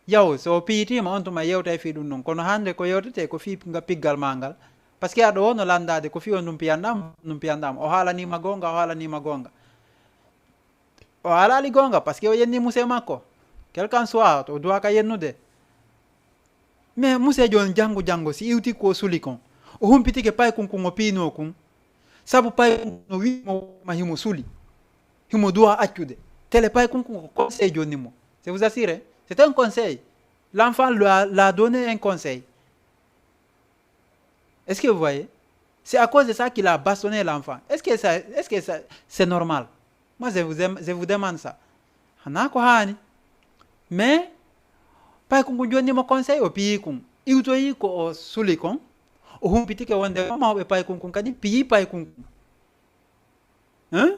yaw, so o piyitima on tuma yewta e fii ɗum noon. Kono hannde ko yewtete ko fii nga piggal ma ngal. Parce que aɗo wonno lanndaade ko fii on ɗum piyanɗam, ɗum piyanɗam. O haalanima goonga, o haalanima goonga. O haalaali goonga, parce que o yenni muse makko. Quel qu'en soit, o duwaka yennude. Mais muse jooni janngo janngo, si iwti ko suli kon, o humpitike paykun kun o piinoo kun. Sabu paykun kun no wi'i mo ma himo suli. Himo duwa accude. Tele paykun kun ko conseil jonni mo. Je vous assure, hein, c'est un conseil. L'enfant l'a, l'a donné un conseil. Est-ce que vous voyez? C'est à cause de ça qu'il a bastonné l'enfant. Est-ce que ça, est-ce que ça, c'est normal? Moi, je vous, dem- je vous demande ça. Xanaa ko haani. Mais, paykun kun jonni mo conseil, o piyi kun. Iwtoyi ko o suli kon. O humpitike wonde ko mawɓe paykun kun kadi piyi paykun kun. Hein?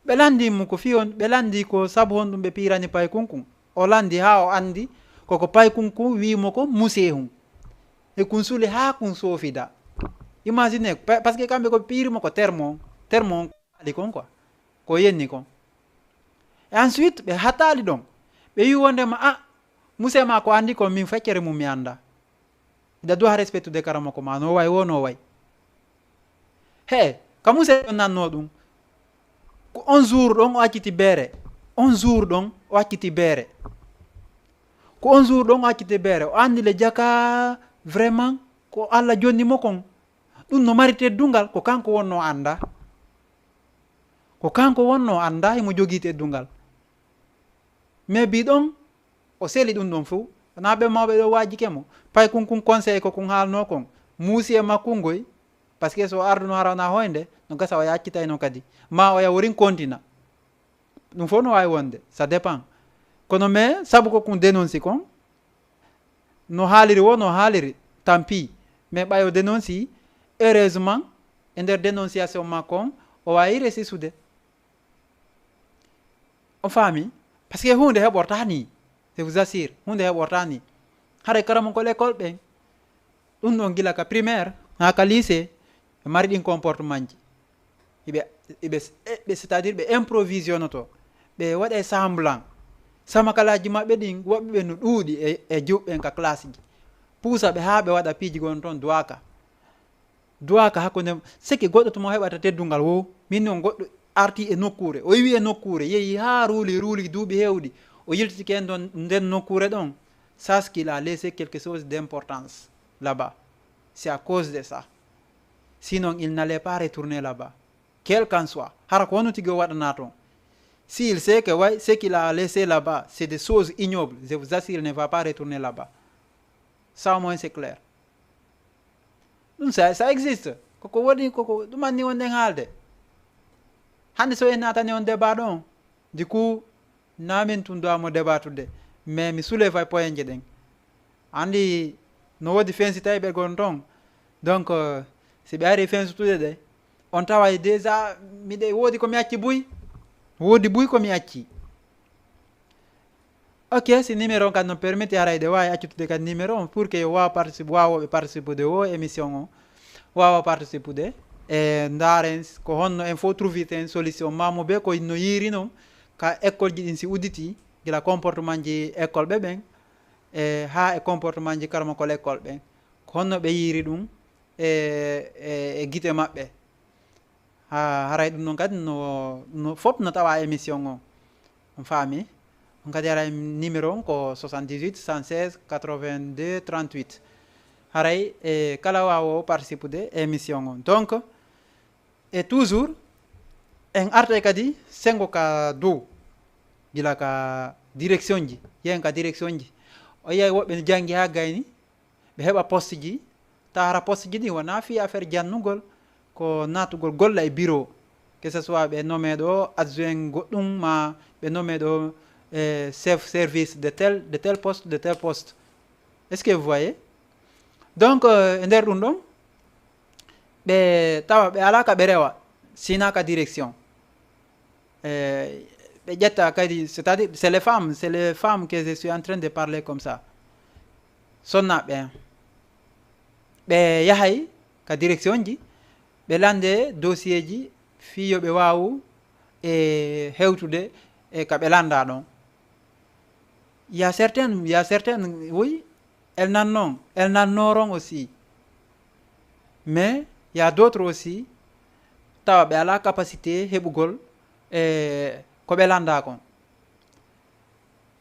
Ɓe lanndi mo ko fii on, ɓe lanndi ko sabu honɗum ɓe piirani paykun kun. O lanndi haa o anndi koko paykun kun wi'i mo ko musee hun. E kun suli haa kun soofida. Imagine, pa- parce que kamɓe ko piiri mo ko termo, termo on ko haali kon quoi. Ko yenni kon. Et ensuite, ɓe hataali ɗon. Ɓe wi'i wonde ma, ah, musee ma ko anndi kon min feccere mum mi annda. Ida duwa respectude karamoko ma, no way wo no way. He, ka musee on nanno ɗum. Ko on jour ɗon o acciti beere. On jour ɗon o acciti beere. Ko on jour ɗon o acciti beere. O anndi le jaka vraiment ko Alla jonni mo kon. Ɗum no mari teddungal, ko kanko wonno annda. Ko kanko wonno annda, himo jogii teddungal. Mais bi ɗon, o seli ɗum ɗon fof. Wonaa ɓe mawɓe ɗo waajike mo. Paykun kun conseil ko kun haalnoo kon. Muusi e makkun ngoy. Parce que so arduno hara wonaa hoynde, no gasa o yaccitayno kadi. Ma o yaworin kontina. Ɗum fof no waawi wonde. Ça dépend. Kono mais, sabu ko kun dénonci kon, no haaliri wo, no haaliri, tant pis. Mais ɓay o dénonci, heureusement, e nder dénonciation makko on, o waawi resisude. On faami? Parce que huunde heɓortaa nii. Je vous assure, huunde heɓortaa nii. Haray karamoko l'école ɓen, ɗum ɗon gila ka primaire, haa ka lycée, ɓe mari ɗin comportement ji. Iɓe, iɓe, ɓe, c'est-à-dire ɓe improvisionnoto. Ɓe waɗa semblant. Samakalaaji maɓɓe ɗin, woɓɓe ɓe no ɗuuɗi e, e juɓɓen ka classe ji. Puusa ɓe haa ɓe waɗa piiji gon ton duwaaka. Duwaaka hakkunde, seke goɗɗo to mo heɓata teddungal wo, min non goɗɗo arti e nokkuure. O iwi e nokkuure, yehi haa ruuli, ruuli duuɓi heewɗi. O yiltitike en ɗon, nden nokkuure ɗon. Sache qu'il a laissé quelque chose d'importance là-bas. C'est à cause de ça. Sinon, il n'allait pas retourner là-bas. Quel qu'en soit. Hara ko honno tigi o waɗana ton. S'il sait que, ouais, ce qu'il a laissé là-bas, c'est des choses ignobles, je vous assure, il ne va pas retourner là-bas. Ça, au moins, c'est clair. Ɗum, ça, ça existe. Koko woni, koko, ɗum anni wonɗen haalde. Hannde so en naatani on débat ɗon, du coup, naa min tun duwa mo débattude. Mais mi soulève ay points ji ɗen. Anndi no woodi fensitayɓe gon ton. Donc, euh, si ɓe ari fensitude ɗe, on taway déjà miɗe woodi ko mi acci buy. Woodi buy ko mi acci. Ok, si numéro on kadi no permettre, haray ɗe waawi accutude kadi numéro on pour que yo waawa participe, waawooɓe participude o émission o, waawa participude. E ndaaren ko honno en fof trouvirten solution. Maamu be ko no yiiri non ka école ji ɗin si udditi, gila comportement ji école ɓe ɓen, e haa e comportement ji karamoko l'école ɓen. Ko honno ɓe yiiri ɗum? e, e, e gite maɓɓe. Ha, haray ɗum noon kadi no, no fof no tawa émission o. On faami? On kadi haray numéro on ko soixante-dix-huit, cent seize, quatre-vingt-deux, trente-huit. Haray e kala waawo participude e émission o. Donc, e toujours, en artay kadi senngo ka dow, gila ka direction ji, yehen ka direction ji. O yiyay woɓɓe no janngi haa gayni, ɓe heɓa poste ji, tawa hara poste ji ɗin wonaa fii affaire jannugol, ko naatugol golla e bureau, que ce soit ɓe nommé ɗo adjoint goɗɗum, ma ɓe nommé ɗo, eh, chef service de tel, de tel poste, de tel poste. Est-ce que vous voyez? Donc, euh, e nder ɗum ɗon, ɓe tawa ɓe alaa ka ɓe rewa, si hinaa ka direction. Eh, ɓe ƴetta kadi, c'est-à-dire, c'est les femmes, c'est les femmes que je suis en train de parler comme ça. Sonnaaɓe en. Ɓe yahay ka direction ji, ɓe lande dossier ji, fii yo ɓe waawu e hewtude e ka ɓe landa ɗon. Il y a certaines, il y a certaines, oui, elles nannon, elles nannoron aussi. Mais il y a d'autres aussi, tawa ɓe alaa capacité heɓugol e ko ɓe landa kon.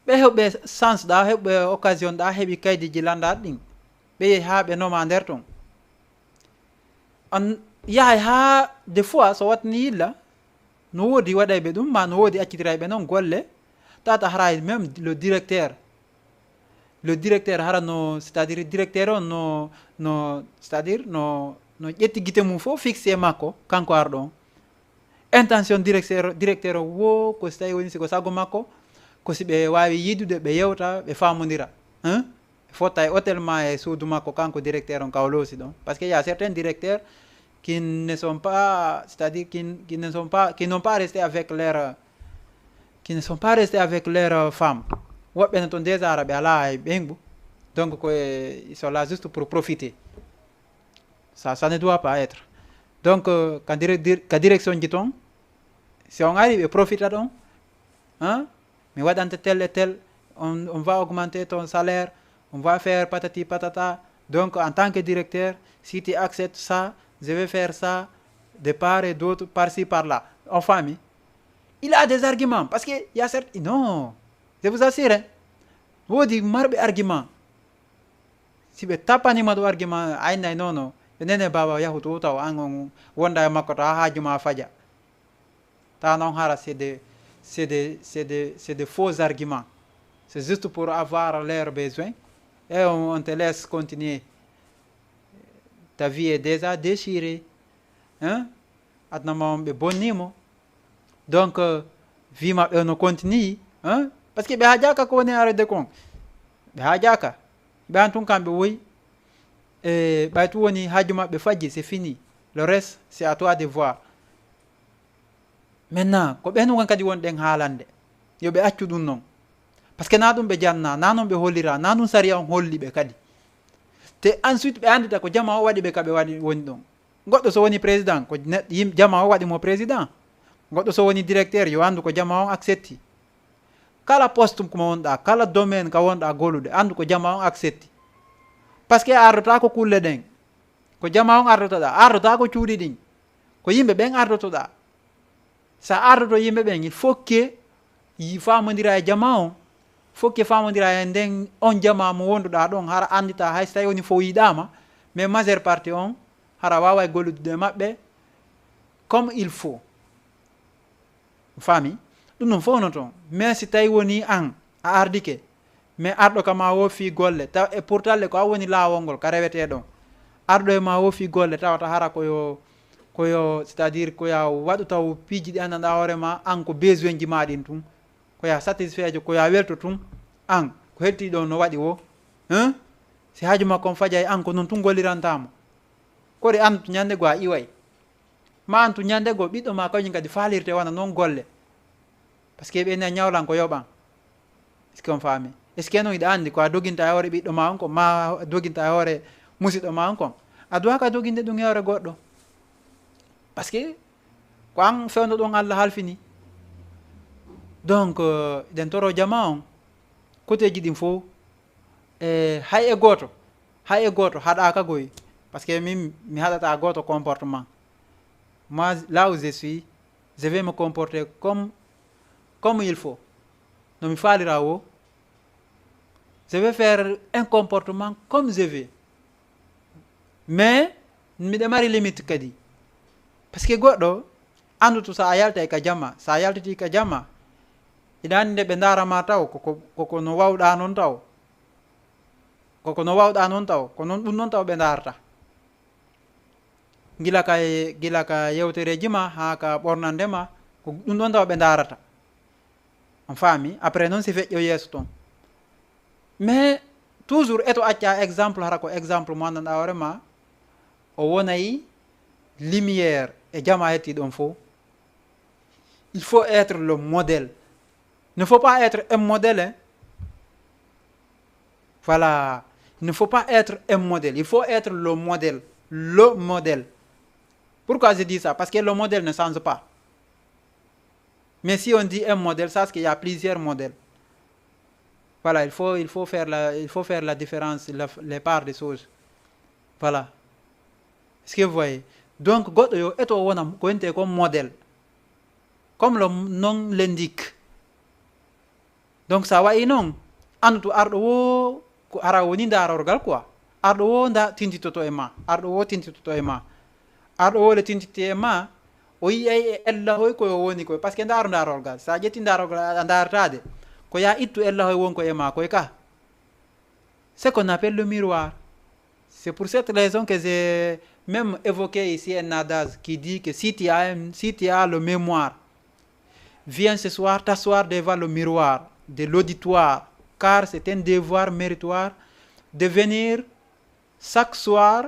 Ɓe heɓɓe chance ɗa, heɓɓe occasion ɗa, heɓi kaydiiji landa ɗin. Ɓe yehi haa ɓe noma nder ton. On yahay haa des fois so wattani yilla, no woodi waɗayɓe ɗum, ma no woodi accitirayɓe noon golle, tata haray même le directeur. Le directeur hara no, c'est-à-dire directeur on no, no, c'est-à-dire no, no ƴetti gite mum fof fixé e makko, kanko arɗo on. Intention directeur, directeur o wo ko si tawi woni si ko sago makko, ko si ɓe waawi yiidude, ɓe yewta, ɓe faamodira. Hein? Ɓe fotta e hôtel ma e suudu makko, kanko directeur on ka o loosi ɗon. Parce que il y a certains directeurs qui ne sont pas, c'est-à-dire qui, qui ne sont pas, qui n'ont pas resté avec leur, qui ne sont pas restés avec leur femme. Woɓɓe no ton déjà ara ɓe alaa e ɓeyngu. Donc, ko e, ils sont là juste pour profiter. Ça, ça ne doit pas être. Donc, euh, ka dire-, dir-, ka direction ji ton, si on ari ɓe profita ɗon, hein? Mi waɗante tel et tel, on, on va augmenter ton salaire, on va faire patati patata. Donc, en tant que directeur, si tu acceptes ça, je vais faire ça de part et d'autre, par-ci, par-là. On faami? Il a des arguments, parce que il y a certains, non, je vous assure, hein, woodi marɓe argument. Si ɓe tappanima ɗo argument, a innay, non, non, yo nene baaba yahu to taw an on wonda e makko taw haaju ma faja. Tawa noon hara c'est des, c'est des, c'est des, c'est des faux arguments. C'est juste pour avoir leurs besoins. Et on, on te laisse continuer. Ta vie est déjà déchirée. Hein? Aduna ma on ɓe bonnimo. Donc, euh, vie maɓɓe no continue. Hein? Parce que ɓe haajaka ko woni arde kon. Ɓe haajaka. Ɓe an tun kamɓe woyi. E ɓay tun woni haaju maɓɓe faji, c'est fini. Le reste, c'est à toi de voir. Maintenant, ko ɓen won kadi wonɗen haalande. Yo ɓe accu ɗum non. Parce que na ɗum ɓe janna, na non ɓe hollira, na ɗum sariya on holli ɓe kadi. Te ensuite ɓe andita ko jama o waɗi ɓe ka ɓe waɗi woni ɗon. Goɗɗo so woni président, ko ne-, yim-, jama o waɗi mo président. Goɗɗo so woni directeur, yo andu ko jama on accepti. Kala poste ko wonɗa, kala domaine ka wonɗa golude, andu ko jama on accepti. Parce que a ardota ko kulle ɗen. Ko jama on ardotoɗa, ardota ko cuuɗi ɗin. Ko yimɓe ɓen ardotoɗa. Sa ardoto yimɓe ɓen, il faut que yi-, famondira e jama on. Faut que famondira e nden on jama mo wonduɗa ɗon, hara andita hay so tawi woni fof yiɗama, mais majeure partie on, hara wawa e gollude e maɓɓe comme il faut. Faami? Ɗum ɗum fof no toon. Mais si tawi woni an, a ardike, mais arɗo ka ma wo fii golle, taw e pourtant le ko a woni laawol ngol, ka rewetee ɗon. Arɗo e ma wo fii golle, tawata hara ko yo, ko yo, c'est-à-dire ko ya waɗu taw piiji ɗi anndanɗaa hoore ma, an ko besoin ji ma ɗin tun. Ko ya satisfait jo, ko ya welto tun, an, ko hetti ɗon no waɗi wo. Hein? Si haaju makko on fajay an, ko non tun gollirantamo. Kori an to ñande go a iway. Ma antu ñande goo ɓiɗɗo ma kañum kadi faalirte wona noon golle. Parce que ɓe ina ñawlan ko yoɓan. Est-ce que on faami? Est-ce que noon iɗa anndi ko a doginta e hoore ɓiɗɗo ma on ko, ma a doginta e hoore musiɗɗo ma on ko? A duwaaka doginde ɗum e hoore goɗɗo. Parce que ko an fewndo ɗon Allah halfini. Donc, euh, eɗen toro jama on, koteeji ɗin fof, e hay e gooto, hay e gooto haɗaaka goy. Parce que min, mi haɗata goto comportement. Moi, là où je suis, je vais me comporter comme, comme il faut. No mi faalira o, je vais faire un comportement comme je veux. Mais miɗa mari limite kadi. Parce que goɗɗo, andutu sa a yaltay ka jama, sa a yaltiti ka jama, iɗa andi nde ɓe ndarama taw, koko, koko no wawɗa noon taw. Koko no wawɗa noon taw, ko noon, ɗum noon taw ɓe ndarata. Gila ka, gila ka yewtereji ma, haa ka ɓornande ma, ko ɗum ɗon taw ɓe ndarata. On faami? Après noon si feƴƴo yeeso toon. Mais toujours eto acca exemple, hara ko exemple mo anndanɗa hoore ma, o wonay lumière e jama hetti ɗon fof. Il faut être le modèle. Ne faut pas être un modèle, hein. Voilà. Il ne faut pas être un modèle. Il faut être le modèle. Le modèle. Pourquoi je dis ça? Parce que le modèle ne change pas. Mais si on dit un modèle, ça, c'est qu'il y a plusieurs modèles. Voilà, il faut, il faut faire la, il faut faire la différence, la, les parts des choses. Voilà. Est-ce que vous voyez? Donc, goɗɗo yo eto wona ko wiyetee ko modèle. Comme le nom l'indique. Donc, sa wayi noon, andu to arɗo wo, ko ara woni ndarorgal quoi. Arɗo wo nda tintitoto e ma. Arɗo wo tintitoto e ma. Arɗo wo le tintiti e ma. O yiyay e ella hoy ko o woni koy. Parce que ndaro ndarorgal. Sa ƴetti ndarorgal a ndartade. Ko ya ittu ella hoy won ko e ma koy ka. Ce qu'on appelle le miroir. C'est pour cette raison que j'ai même évoqué ici un adage qui dit que si tu as un, si tu as le mémoire, viens ce soir t'asseoir devant le miroir de l'auditoire, car c'est un devoir méritoire de venir chaque soir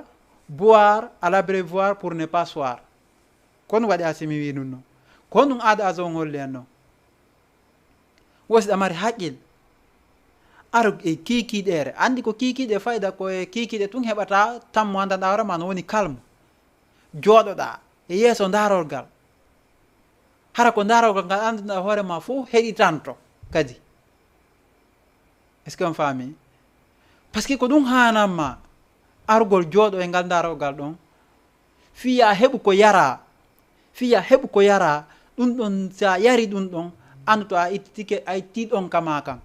boire à l'abreuvoir pour ne pas soir. Kon waɗi asi mi wi ɗum noon. Kon ɗum aada aso on holli en noon. Wosiɗa mari haqqil. Aro e kiikiiɗeere. Anndi ko kiikiiɗe fayda ko e kiikiiɗe tun heɓata tammo anndanɗa hoore ma no woni kalmo. Jooɗoɗa e yeeso ndarorgal. Hara ko ndarorgal ngal anndanɗa hoore ma fof heɗitanto kadi. Est-ce que on faami? Parce que ko ɗum haananma argol jooɗo e ngal ndarorgal ɗon. Fiya heɓu ko yara. Fiya heɓu ko yara. Ɗum ɗon, sa yari ɗum ɗon, andu to a ittitike, a itti ɗon kama kan.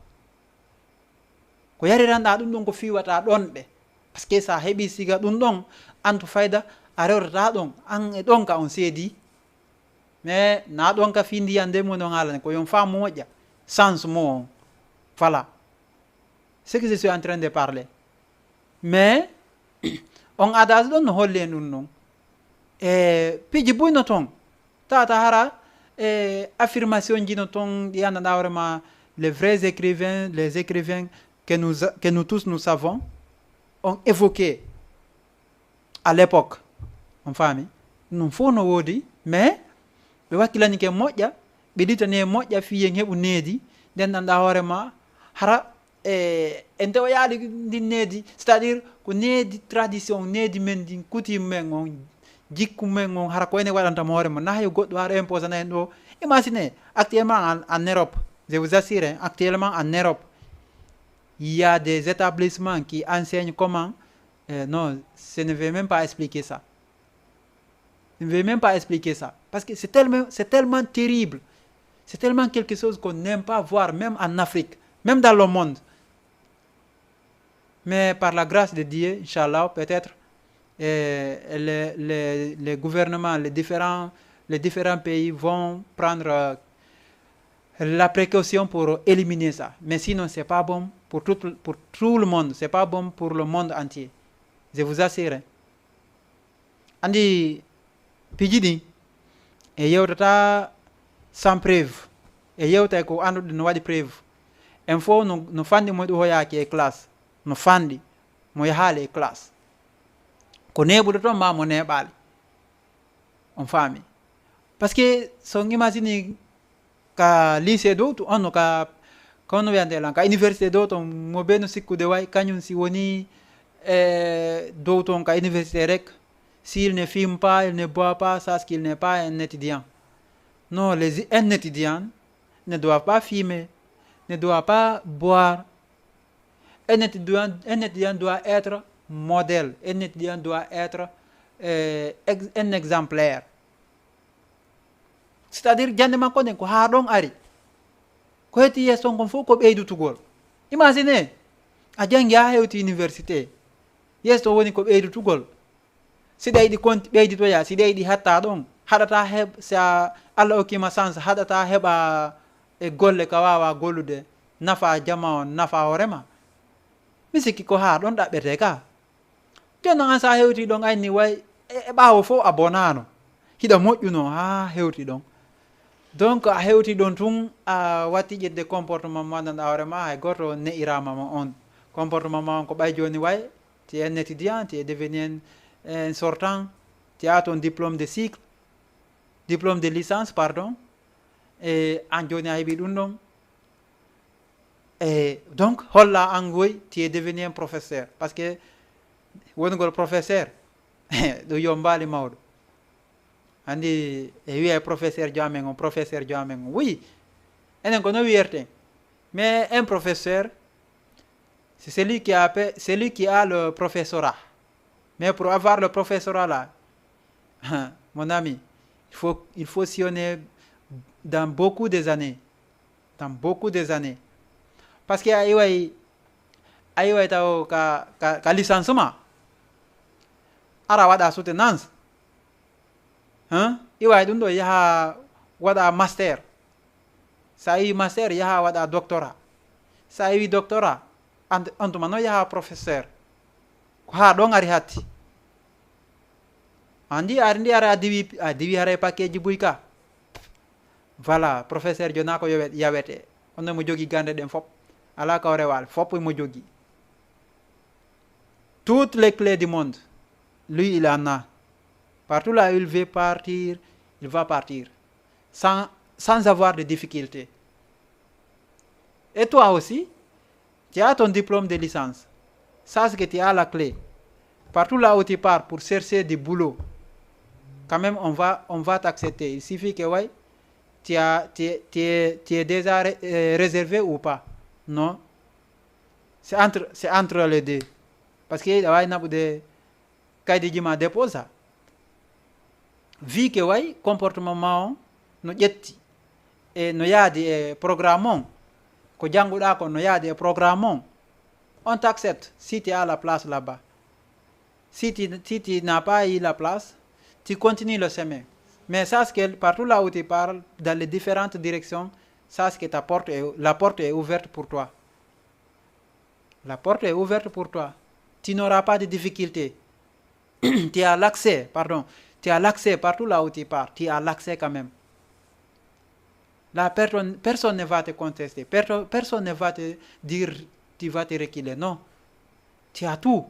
Ko yariranɗa ɗum ɗon ko fiwata ɗon ɗe. Parce que sa heɓi siga ɗum ɗon, andu fayda a rewrata ɗon, an e ɗon ka on seedi. Mais na ɗon ka fi ndiyan nde mo non haalani, ko yon faamu moƴƴa. Sens mo on. Voilà. Ce que je suis en train de parler. Mais, on adage ɗon no holli en ɗum non. E, piiji buy no ton. Tata hara, e, affirmation ji no ton, ɗi anndanɗa hoore ma, les vrais écrivains, les écrivains que nous, que nous tous nous savons, ont évoqué à l'époque. On faami? Ɗum fof no woodi, mais ɓe wakkilanike moƴƴa, ɓe ɗitane moƴƴa, fiyen heɓu needi, nden ɗanɗa hoore ma, hara, e, en tewoyaali ndin needi, c'est-à-dire ko needi tradition, needi men ndin, coutume men on, jikku men on, hara ko enen waɗanta mo hoore ma, na yo goɗɗo hara imposana en ɗo. Imaginez, actuellement en, en Europe, je vous assure, hein, actuellement en Europe, il y a des établissements qui enseignent comment, euh, non, je ne vais même pas expliquer ça. Je ne vais même pas expliquer ça. Parce que c'est tellement, c'est tellement terrible. C'est tellement quelque chose qu'on n'aime pas voir, même en Afrique, même dans le monde. Mais par la grâce de Dieu, Inch'Allah, peut-être, euh, les, les, les gouvernements, les différents, les différents pays vont prendre, euh, la précaution pour éliminer ça. Mais sinon, c'est pas bon pour tout, pour tout le monde. C'est pas bon pour le monde entier. Je vous assure. Anndi piiji ɗin, e yewtata sans preuve. E yewtay ko annduɗen no waɗi preuve. En fof no, no fanɗi mo ɗuhoyaaki e classe. No fanɗi mo yahaali e classe. Ko neeɓuɗo toon ma mo neeɓaali. On faami? Parce que so on imagine ka lycée dow to, on no ka, kono wiyante lan, ka université dow to, mo be no sikkude way, kañum si woni e dow toon ka université rek, s'il ne fume pas, il ne boit pas, sache qu'il n'est pas un étudiant. Non, les, un étudiant ne doit pas fumer, ne doit pas boire. Un étudiant, un étudiant doit être modèle, un étudiant doit être euh, ex- un exemplaire. C'est-à-dire jannde makko nden ko haa ɗon ari. Ko hetti yeeso kon fof ko ɓeydutugol. Imagine, a janngi haa hewti université, yeeso woni ko ɓeydutugol. Siɗa yiɗi konti ɓeyditoya, siɗa yiɗi hatta ɗon, haɗata heɓ, si a, Allah okkima chance, haɗata heɓa e golle ka wawa gollude, nafa jama on, nafa hoorema. Mi sikki ko haa ɗon ɗaɓɓete ka. Jooni noon, an, so a hewti ɗon, ayni way e, e ɓaawo fof a bonaano. Hiɗa moƴƴuno haa hewti ɗon. Donc, a hewti ɗon tun, a watti ƴetde comportement mo anndanɗaa hoore ma, hay gooto ne'iraama ma on. Comportement ma on ko ɓay jooni way, tu es un étudiant, tu es devenu un, un sortant, tu as ton diplôme de cycle, diplôme de licence, pardon. E an jooni a heɓi ɗum ɗon. E donc, holla an woy, tu es devenu un professeur. Parce que wonugol professeur, ɗum yombaali mawɗo. Andi, e wiya professeur jo amen on, professeur jo amen on. Oui, enen ko no wiyerten. Mais un professeur, c'est celui qui a, pe- celui qui a le professorat. Mais pour avoir le professorat là, mon ami, il faut, il faut sillonner dans beaucoup des années. Dans beaucoup des années. Parce que a iway, a iway taw ka, ka, ka licence ma. Ara waɗa soutenance. Hein? Iway ɗum ɗo yaha waɗa master. Sa iwi master, yaha waɗa doctorat. Sa iwi doctorat, an, on tuma noon yaha professeur. Ko haa ɗon ari hatti. Andi ari ndi ara a diwi, a diwi haray paquet ji buy ka. Voilà, professeur jona ko yowe-, yawete. On mo jogi gande ɗen fop. Ala ka o rewal, fop mo jogi. Toutes les clés du monde, lui, il en a. Partout là où il veut partir, il va partir. Sans, sans avoir de difficulté. Et toi aussi, tu as ton diplôme de licence. Sache que tu as la clé. Partout là où tu pars pour chercher du boulot, quand même, on va, on va t'accepter. Il suffit que, ouais, tu as, tu es, tu es, tu es déjà ré- euh, réservé ou pas. Non. C'est entre, c'est entre les deux. Parce que awa naɓude kaydi jima déposa. Vu que way comportement ma on no ƴetti e no yaadi e programme on, ko jannguɗaa ko no yaadi e programme on, on t'accepte si tu as la place là-bas. Si tu, si tu n'as pas eu la place, tu continues le chemin. Mais sache que partout là où tu parles, dans les différentes directions, sache que ta porte est, la porte est ouverte pour toi. La porte est ouverte pour toi. Tu n'auras pas de difficulté. Tu as l'accès, pardon. Tu as l'accès partout là où tu pars. Tu as l'accès quand même. Là, personne, personne ne va te contester. Perto- personne ne va te dire tu vas te reculer. Non. Tu as tout.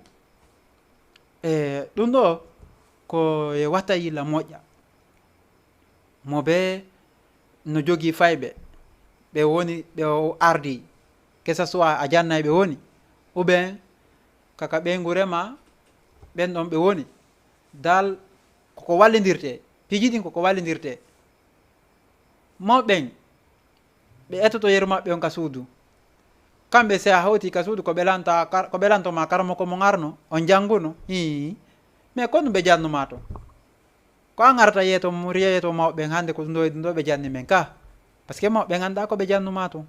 E ɗum ɗo ko e watta yilla moƴƴa. Mo be no jogii fayɓe, ɓe woni, ɓe o ardi, que ce soit a jannay ɓe woni, ou bien kaka ɓeynguure ma, ɓen ɗon ɓe woni. Dal koko wallindirte, piiji ɗin koko wallindirte. Mawɓe ɓen, ɓe ettoto yeru maɓɓe on ka suudu. Kamɓe, si a hawti ka suudu, ko ɓe lanta, kar- ko ɓe lanto ma karamoko mo ngarno, on jannguno, hii. Mais ko ɗum ɓe jannu ma to? Ko an arata yeeto mo, yeeto mawɓe ɓen hannde ko ɗum ɗo e ɗum ɗo ɓe janni men ka. Parce que mawɓe ɓen annda ko ɓe jannu ma ton.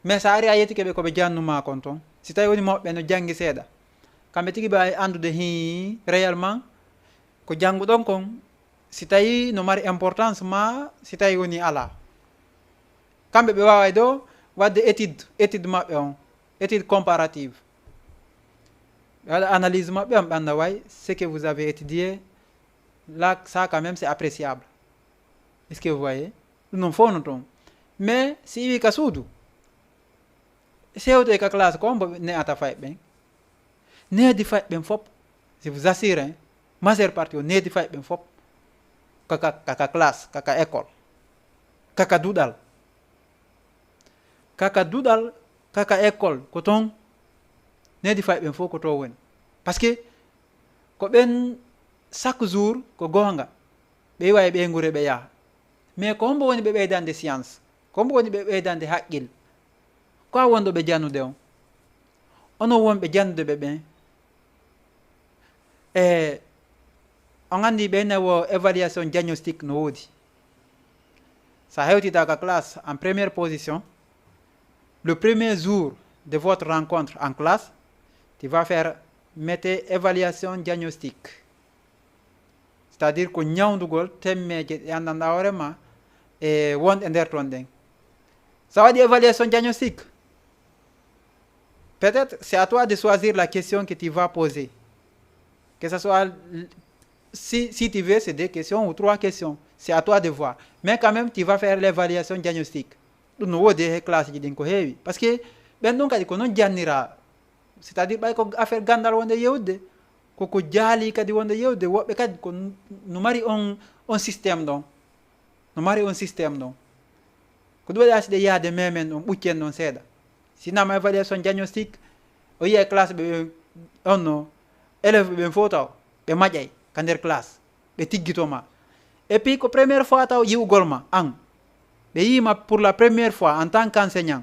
Mais so a ari a yettike ɓe ko ɓe jannu ma kon ton. Si tawi woni mawɓe ɓen no janngi seeɗa. Kamɓe tigi ɓe waawi anndude hii réellement ko jannguɗon kon. Si tawi no mari importance ma, si tawi woni alaa. Kamɓe ɓe waaway do waɗde étude, étude maɓɓe on, étude comparative. Ɓe waɗa analyse maɓɓe on, ɓe annda way, ce que vous avez étudié, là, ça quand même, c'est appréciable. Est-ce que vous voyez? Ɗum noon fof no toon. Mais si iwi ka suudu, si hewtoy ka classe, ko hombo ne'ata fayɓe ɓen? Needi fayɓe ɓen fop, je vous assure, hein, majeure partie o needi fayɓe ɓen fop, kaka, kaka classe, kaka école, kaka duɗal, kaka duɗal, kaka école, ko toon needi fayɓe ɓen fof ko toon woni. Parce que ko ɓen chaque jour ko goonga, ɓe iwa e ɓeynguure ɓe yaha. Mais ko hombo woni ɓe ɓeydande science? Ko hombo woni ɓe ɓeydande haqqil? Ko a wonɗo ɓe jannude on? Onon wonɓe jannude ɓe ɓen, E on anndi ɓe ne wo évaluation diagnostique no woodi. Sa hewtida ka classe en première position, le premier jour de votre rencontre en classe, tu vas faire mettre évaluation diagnostique. C'est-à-dire ko ñawndugol temmeeje ɗe anndanɗa hoore ma e wonɗe nder toon ɗen. Sa waɗi évaluation diagnostique, peut-être c'est à toi de choisir la question que tu vas poser. Que ce soit si, si tu veux, c'est deux questions ou trois questions. C'est à toi de voir. Mais quand même, tu vas faire l'évaluation diagnostique. Ɗum no woodi he classe ji ɗin ko heewi. Parce que ɓen ɗum kadi ko noon jannira. C'est-à-dire ɓay ko affaire gandal wonde yewde, koko jaali kadi wonde yewde, woɓɓe kadi ko n- no mari on, on système ɗon. No mari on système ɗon. Ko ɗum waɗi aside yaade memen ɗon, ɓuccen ɗon seeɗa. Si nama évaluation diagnostique, o yiya e classe ɓe ɓen, on no, élève ɓe ɓen fof taw, ɓe maƴay ka nder classe, ɓe tiggito ma. Et puis ko première fois taw yi'ugol ma, an. Ɓe yii ma pour la première fois en tant qu'enseignant.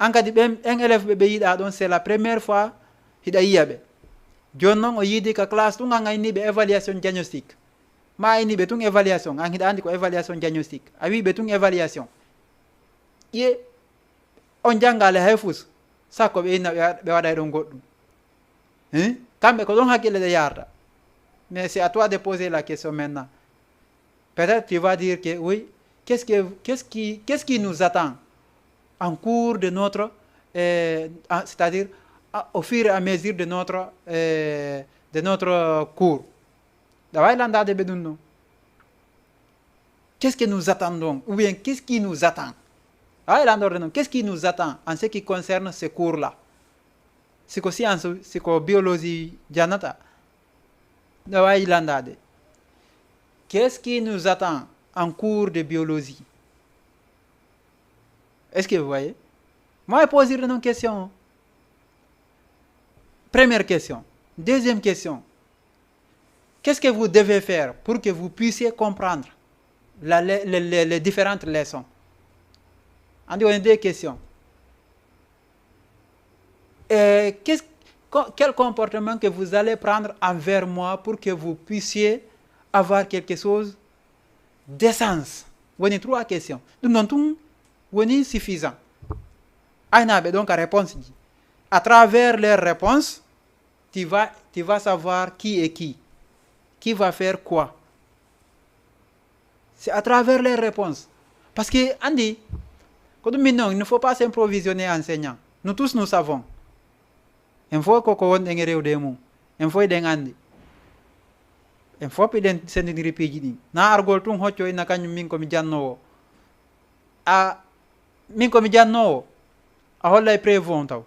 An kadi ɓen, en élève ɓe ɓe yiɗa ɗon, c'est la première fois hiɗa yiya ɓe. Jooni noon o yiidi ka classe tun, an a inni ɓe évaluation diagnostique. Ma a inni ɓe tun évaluation, an hiɗa andi ko évaluation diagnostique. A wii ɓe tun évaluation. Ƴe, on janngaali hay fus, sakko ɓe inna ɓe wa- ɓe waɗay ɗon goɗɗum. Hein? Kamɓe ko ɗon hakkille ɗe yarta. Mais c'est à toi de poser la question maintenant. Peut-être tu vas dire que oui, qu'est-ce que, qu'est-ce qui, qu'est-ce qui nous attend en cours de notre, euh, en- c'est-à-dire à- au fur et à mesure de notre, euh, de notre cours. Ɗa wawi landaade ɓe ɗum noon. Qu'est-ce que nous attendons? Ou bien qu'est-ce qui nous attend? Ɗa wawi landorde noon, qu'est-ce qui nous attend en ce qui concerne ce cours-là? Siko science, siko biologie jannata, ɗa wawi landaade. Qu'est-ce qui nous attend en cours de biologie? Est-ce que vous voyez? Moi, poser une question. Première question. Deuxième question. Qu'est-ce que vous devez faire pour que vous puissiez comprendre la, les, les, les différentes leçons? On a deux questions. Et qu'est-ce, co- quel comportement que vous allez prendre envers moi pour que vous puissiez avoir quelque chose d'essence? Woni trois questions. Ɗum noon tun woni suffisant. Aynaɓe ɗon ka réponse ji. À travers leurs réponses, tu vas, tu vas savoir qui est qui, qui va faire quoi. C'est à travers les réponses. Parce que, andi, ko ɗum min noon, il ne faut pas s'improvisionner enseignant. Nous tous, nous savons. En fof koko wonɗen e rewde e mum. En fof eɗen andi. En fof eɗen sendindiri piiji ɗin. Na argol tun hocco ina kañum min ko mi jannoowo. A, min ko mi jannoowo. A hollay preuve on taw.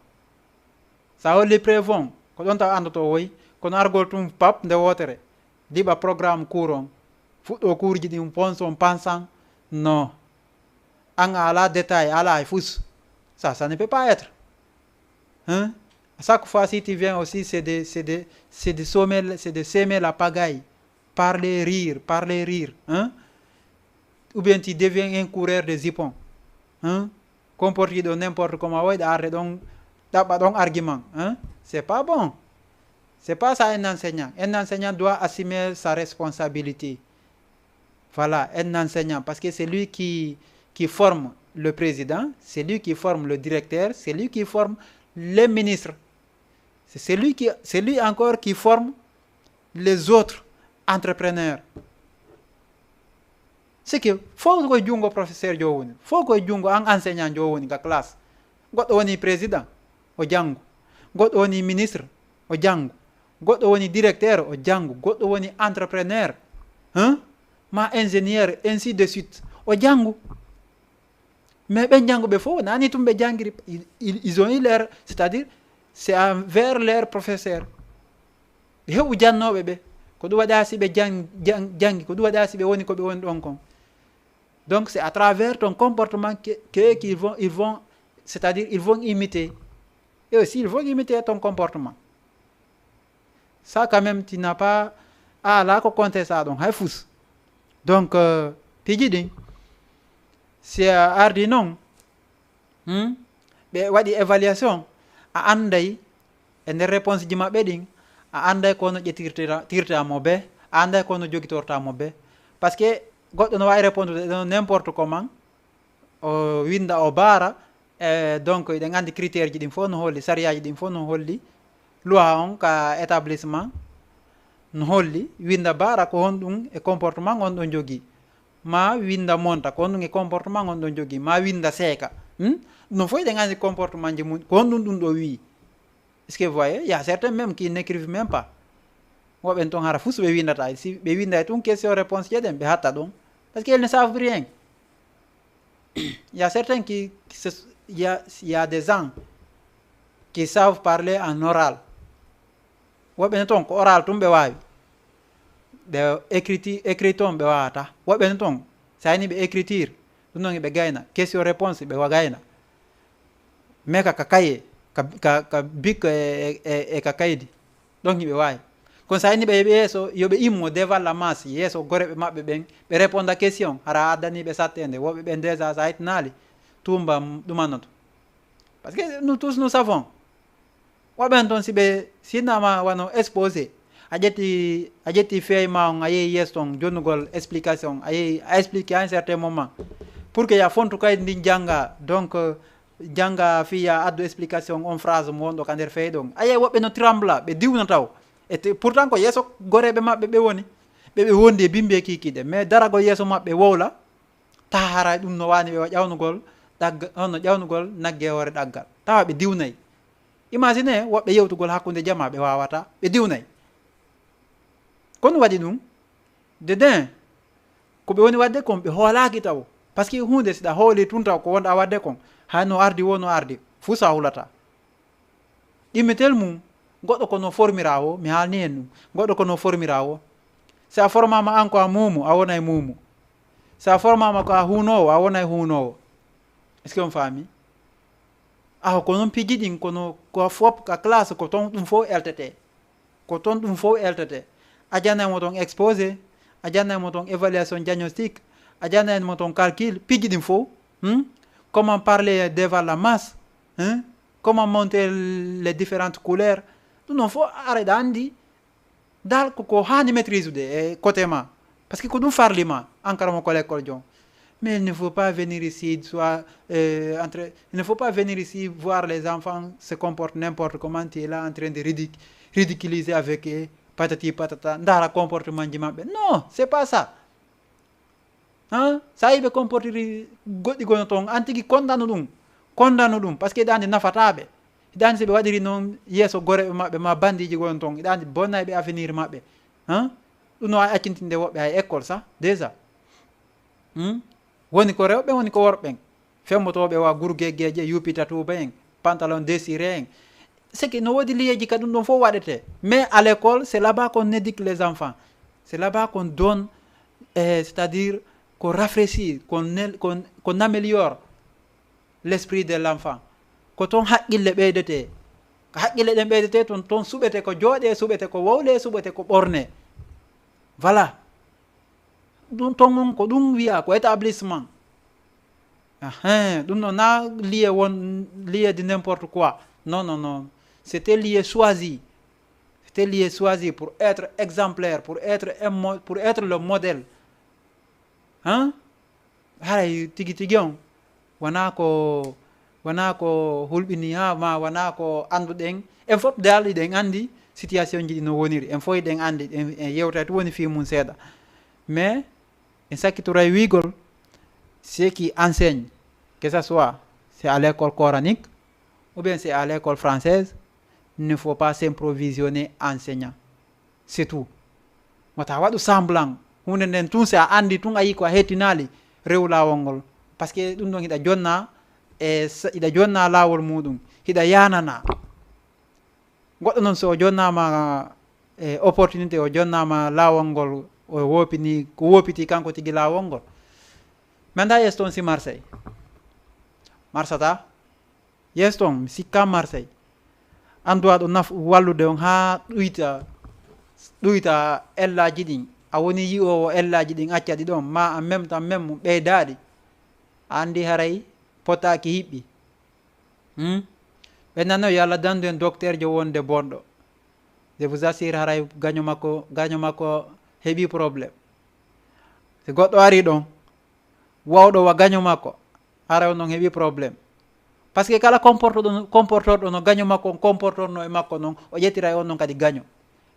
Sa holli preuve on, ko ɗon taw anndoto o woyi, kono argol tun pap nde wootere, liɓa programme cours on, fuɗɗo cours ji ɗin ponson pansan, non. An a ala détail, a ala e fus. Ça, ça ne peut pas être. Hein? Chaque fois, si tu viens aussi, c'est de, c'est de, c'est de semer, c'est de semer la pagaille. Parler, rire, parler, rire. Hein? Ou bien tu deviens un coureur de jupons. Hein? Comportiɗo n'importe comment, woyɗa arde ɗon, ɗaɓɓa ɗon argument. Hein? C'est pas bon. C'est pas ça un enseignant. Un enseignant doit assumer sa responsabilité. Voilà, un enseignant, parce que c'est lui qui, qui forme le président, c'est lui qui forme le directeur, c'est lui qui forme les ministres. C'est celui qui, c'est lui encore qui forme les autres entrepreneurs. C'est que fof koye junngo professeur jo woni, fof koye junngo an enseignant jo woni ka classe. Goɗɗo woni président, o janngu. Goɗɗo woni ministre, o janngu. Goɗɗo woni directeur, o janngu. Goɗɗo woni entrepreneur, hein? Ma ingénieur, ainsi de suite, o janngu. Mais ɓen jannguɓe fof, nani tun ɓe janngiri, ils, ils ont eu leur, c'est-à-dire, c'est envers leur professeur. Ɓe heɓu jannooɓe ɓe. Ko ɗum waɗa si ɓe jang-, jang-, janngi, ko ɗum waɗa si ɓe woni ko ɓe woni ɗon kon. Donc, c'est à travers ton comportement que, que, qu'ils vont, ils vont, c'est-à-dire, ils vont imiter. Et aussi, ils vont imiter ton comportement. Ça, quand même, tu n'as pas, a ala ko compter ça ɗon, hay fus. Donc, euh, piiji ɗin, si a ardi noon, hmm, ɓe waɗi évaluation, a anday e nder réponse ji maɓɓe ɗin, A annday ko no ƴettirtira tirta mo be, a annday ko no jogitorta mo be. Parce que goɗɗo no wawi répondre ɗo n'importe comment, o winda o bara. E donc eɗen andi critère ji ɗin fof no holli, sariyaji ɗin fof no holli, loi on ka établissement no holli, winda bara ko honɗum e comportement on ɗon jogii, ma winda monta ko honɗum e comportement on ɗon jogii, ma winda seeka. Hmm? Ɗum fof eɗen andi comportement ji mum ko honɗum ɗum ɗo wii. Est-ce que vous voyez? Il y a certains même qui n'écrivent même pas. Woɓen ton hara fus ɓe windata, si ɓe winda e tun question réponse jeɗen ɓe hatta ɗon, parce qu'ils ne savent rien. Il y a certains qui, qui se- il y a, il y a des gens qui savent parler en oral. Woɓɓe ne ton ko oral tun ɓe wawi, ɓe écriti écrit ton ɓe wawata. Woɓɓe ne ton, sa ini ɓe écriture, ɗum non ɓe gayna question réponse ɓe wa gayna. Mais ka ka kaye, ka ka ka bik e, e, e ka kaydi, ɗon hiɓe wawi. Kono sa ini ɓe yeeɓe yeeso yo ɓe immo devant la masse, yeeso goreɓe maɓɓe ɓen, ɓe réponda question, hara addani ɓe sattede. Woɓɓe ɓen déjà sa ittinaali, tumba ɗumannoto. Parce que nous tous nous savons, woɓɓen ton si ɓe sinnama wano exposé, a ƴetti a ƴetti fey ma on, a yehi yeeso ton jonnugol explication, a yehi a expliqué à un certain moment, pour que ya fontu kaydi ndin jannga. Donc jannga fi ya addu explication on phrase mo wonɗo ka nder fey ɗon, a yehi woɓɓe no trembla, ɓe diwna taw. E pourtant ko yeeso goreɓe maɓɓe ɓe woni, ɓe ɓe wondi e bimbi e kikiɗe, mais daragol yeeso maɓɓe wowla, taha haray ɗum no wani ɓe wa ƴawnugol ɗagga, hono ƴawnugol nagge hoore ɗaggal, tawa ɓe diwnay. Imagine woɓɓe yewtugol hakkunde jama ɓe wawata, ɓe diwnay. Kono waɗi ɗum deden, ko ɓe woni wadde kon ɓe hoolaki taw. Parce que hunde siɗa hooli tun taw ko wonɗa wadde kon, hay no ardi wo no ardi, fuu sa hulata. Ɗimmitel mum, goɗɗo kono formira o, mi haalni hen ɗum, goɗɗo kono formira o. Si a formama an ko a muumu, a wonay muumu. Si a formama ko a huunowo, a wonay huunowo. Est-ce que on faami? Aho ko noon piji ɗin, kono ko fop ka classe ko ton ɗum fof eltete. Ko ton ɗum fof eltete. A janay mo ton exposé, a janay mo ton évaluation diagnostique, a janay mo ton calcul, piji ɗin fof. Hmm? Comment parler devant la masse? Hmm? Comment monter les différentes couleurs? Ɗum ɗon fof ara eɗa anndi dal ko ko haani maîtrise ude e côté ma. Parce que ko ɗum farli ma an kara mo ko l'école jon. Mais il ne faut pas venir ici soit euh, entre il ne faut pas venir ici voir les enfants se comportent n'importe comment, tu es là en train de ridic- ridiculiser avec eux, patati patata, ndara comportement ji maɓɓe. Non, c'est pas ça. Hein? Sa yi ɓe comportiri goɗɗi gono ton, an tigi kondano ɗum. Kondano ɗum parce que hiɗa andi nafataɓe. Hiɗa andi si ɓe waɗiri noon yeeso goreɓe maɓɓe ma bandiji gono ton, hiɗa andi bonnay ɓe avenir maɓɓe. Hein? Ɗum no wawi accintinde woɓɓe hay école sa déjà. Hmm? Woni ko rewɓe woni ko worɓen, femmotooɓe wa gurgegeje, yupita tuuba en, pantalon désiré en. C'est que no woodi liyeeji ka ɗum ɗon fof waɗete. Mais à l'école c'est là-bas qu'on éduque les enfants. C'est là-bas qu'on donne eh, c'est-à-dire qu'on rafraîchit, qu'on qu'on qu'on améliore l'esprit de l'enfant. Ko toon haqqille ɓeydete. Ko haqqille ɗen ɓeydete toon, toon suɓete ko jooɗe, suɓete ko wowle, suɓete ko ɓorne. Voilà. Ɗum toon on ko ɗum wiya ko établissement. Ahin, ɗum no na liye won liye de n'importe quoi. Non non non. C'était liye choisi. C'était liye choisi pour être exemplaire, pour être un mo- pour être le modèle. Hein? Haray tigi tigi on wona ko wona ko hulɓini ha ma wona ko annduɗen. En fof dal iɗen anndi situation ji ɗi no woniri, en fof iɗen anndi, en en yewtay to woni fii mum seeɗa. Mais en sakkitoray wiigol, ceux qui enseignent, que ça soit c'est à l'école coranique ou bien c'est à l'école française, il ne faut pas s'improvisionner enseignant. C'est tout. Wata waɗu semblant. Hunde nden tun si a andi tun a yi ko a hettinali, rew lawol ngol. Parce que ɗum ɗon hiɗa jonna e hiɗa jonna lawol muɗum, hiɗa yanana. Goɗɗo noon so o jonnama e opportunité, o jonnama lawol ngol, o wopini ko wopiti kanko tigi lawol ngol. Mi anda yeeso toon si Marseille marsata. Yeeso toon mi sikka Marseille annduwa ɗo naf wallude on haa ɗuyta ɗuyta ellaji ɗin. A woni yi'owo ellaji ɗin acca ɗi ɗon ma en même temps même ɓeydaɗi. A andi haray potaaki hiɓɓi. Hmm? Ɓe nano yo Allah dandu en docteur jo wonde bonɗo. Je vous assure, haray gaño makko, gaño makko heɓi problème. Si goɗɗo ari ɗon, wawɗo wa gaño makko, haray on ɗon heɓi problème. Parce que kala comportoɗo, comportorɗo no gaño makko on comportorno e makko non, o ƴettiray on ɗon kadi gaño.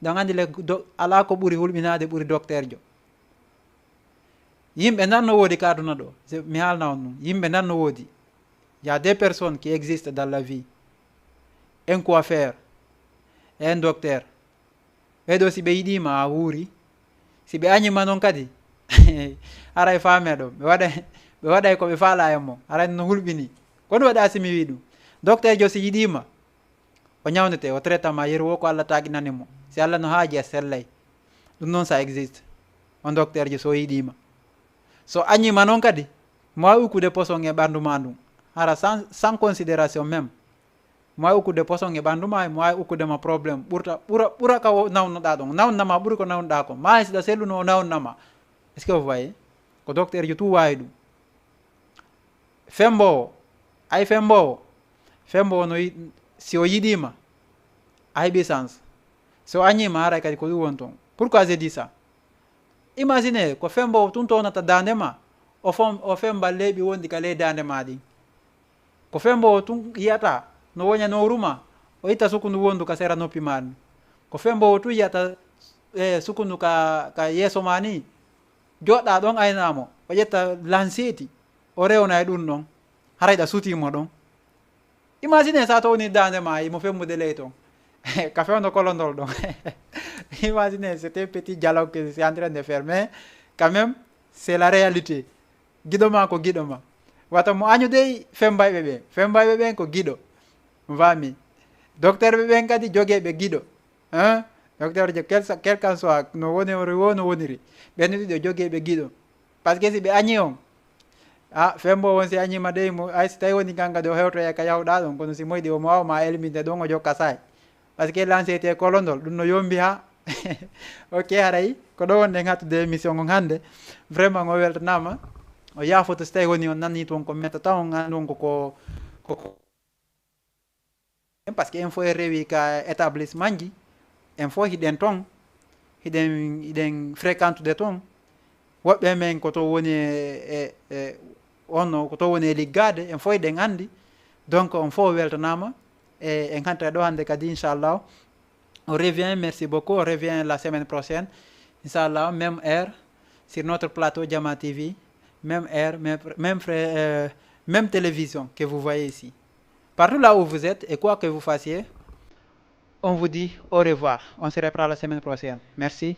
Donc andi le, do, ala ko ɓuri hulɓinaade ɓuri docteurjo. Yimɓe nan no woodi ka aduna ɗo, mi haalna on ɗum. Yimɓe nan no woodi. Il y a des personnes qui existent dans la vie. Un coiffeur, un docteur. Ɓe ɗo, si ɓe yiɗiima, a wuuri. Si ɓe añiima noon kadi, haray faame ɗo. Ɓe waɗay, ɓe waɗay ko ɓe faala e mo. Haray no hulɓini. Ko ɗum waɗa si mi wii ɗum. Docteurjo si yiɗiima, o ñawnete, o traitama yeru o ko Allah taaginani mo. Si Allah no haaji, a sellay. Ɗum noon, ça existe. On docteurjo so yiɗiima. So añiima noon kadi, mo waawi ukkude poson e ɓanndu ma ndun. Hara sans, sans considération même. Mo waawi ukkude poson e ɓanndu ma, mo waawi ukkude ma problème. Ɓurta, ɓura, ɓura ka wo nawnoɗaa ɗon. Nawna ma ɓuri ko nawnoɗaa kon. Maa si ɗa selluno o nawna ma. Est-ce que vous voyez? Ko docteurjo tun waawi ɗum. Femboowo, ay femboowo, femboowo no yi-, si o yiɗiima, a heɓi chance. Si o añiima, haray kadi ko ɗum woni toon. Pourquoi je dis ça? Imagine, ko femboowo tun townata daande ma, o fom-, o femba leeɓi wonɗi ka ley daande ma ɗin. Ko femboowo tun yiyata no woña nowru ma, o itta sukundu wondu ka sera noppi ma ɗin. Ko femboowo tun yiyata, eh, sukundu ka, ka yeeso ma ni, jooɗa ɗon ayna mo, o ƴetta lanseeti, o rewna e ɗum ɗon, haray ɗa sutii mo ɗon. Imagine sa towni daande ma, imo femmude ley ton. Ka fewndo kolondol ɗon. Imagine, c'est un petit dialogue que je suis en train de faire, mais quand même, c'est la réalité. Giɗo ma ko giɗo ma. Wata mo añude fembayɓe ɓen. Fembayɓe ɓen ko giɗo. Fami. Docteur ɓe ɓen kadi jogeeɓe giɗo. Hein? Docteur je, quel, quel qu'en soit, no woni, o wo no woniri. Ɓen ɗiɗo jogeeɓe giɗo. Parce que si ɓe añi on, a, fembo on si añiima dey mo, ay si tawi woni kanka de o hewtoya ka yawɗa ɗon, kono si moyɗi o mo wawa ma elminde ɗon o jokka saay. Parce que lancete kolondol, ɗum no yombi ha. Ok, haray, ko ɗo wonɗen hattude émission on hannde. Vraiment, o weltanaama. O yaafoto si tawi woni on nani toon ko mettata on, an ɗon ko, ko, ko, ko. Parce que en fof e rewi ka établissement ji, en fof hiɗen toon, hiɗen, hiɗen fréquentude toon. Woɓɓe men ko to woni e, e, e, on ko to woni e liggaade, en fof eɗen anndi. Donc, on fof weltanaama. E, en hanta ɗo hannde kadi, inchallah. On revient, merci beaucoup. On revient la semaine prochaine, inchallah, même heure, sur notre plateau Jama T V, même heure, même, même, frère, euh, même télévision que vous voyez ici. Partout là où vous êtes et quoi que vous fassiez, on vous dit au revoir. On se reprend la semaine prochaine. Merci.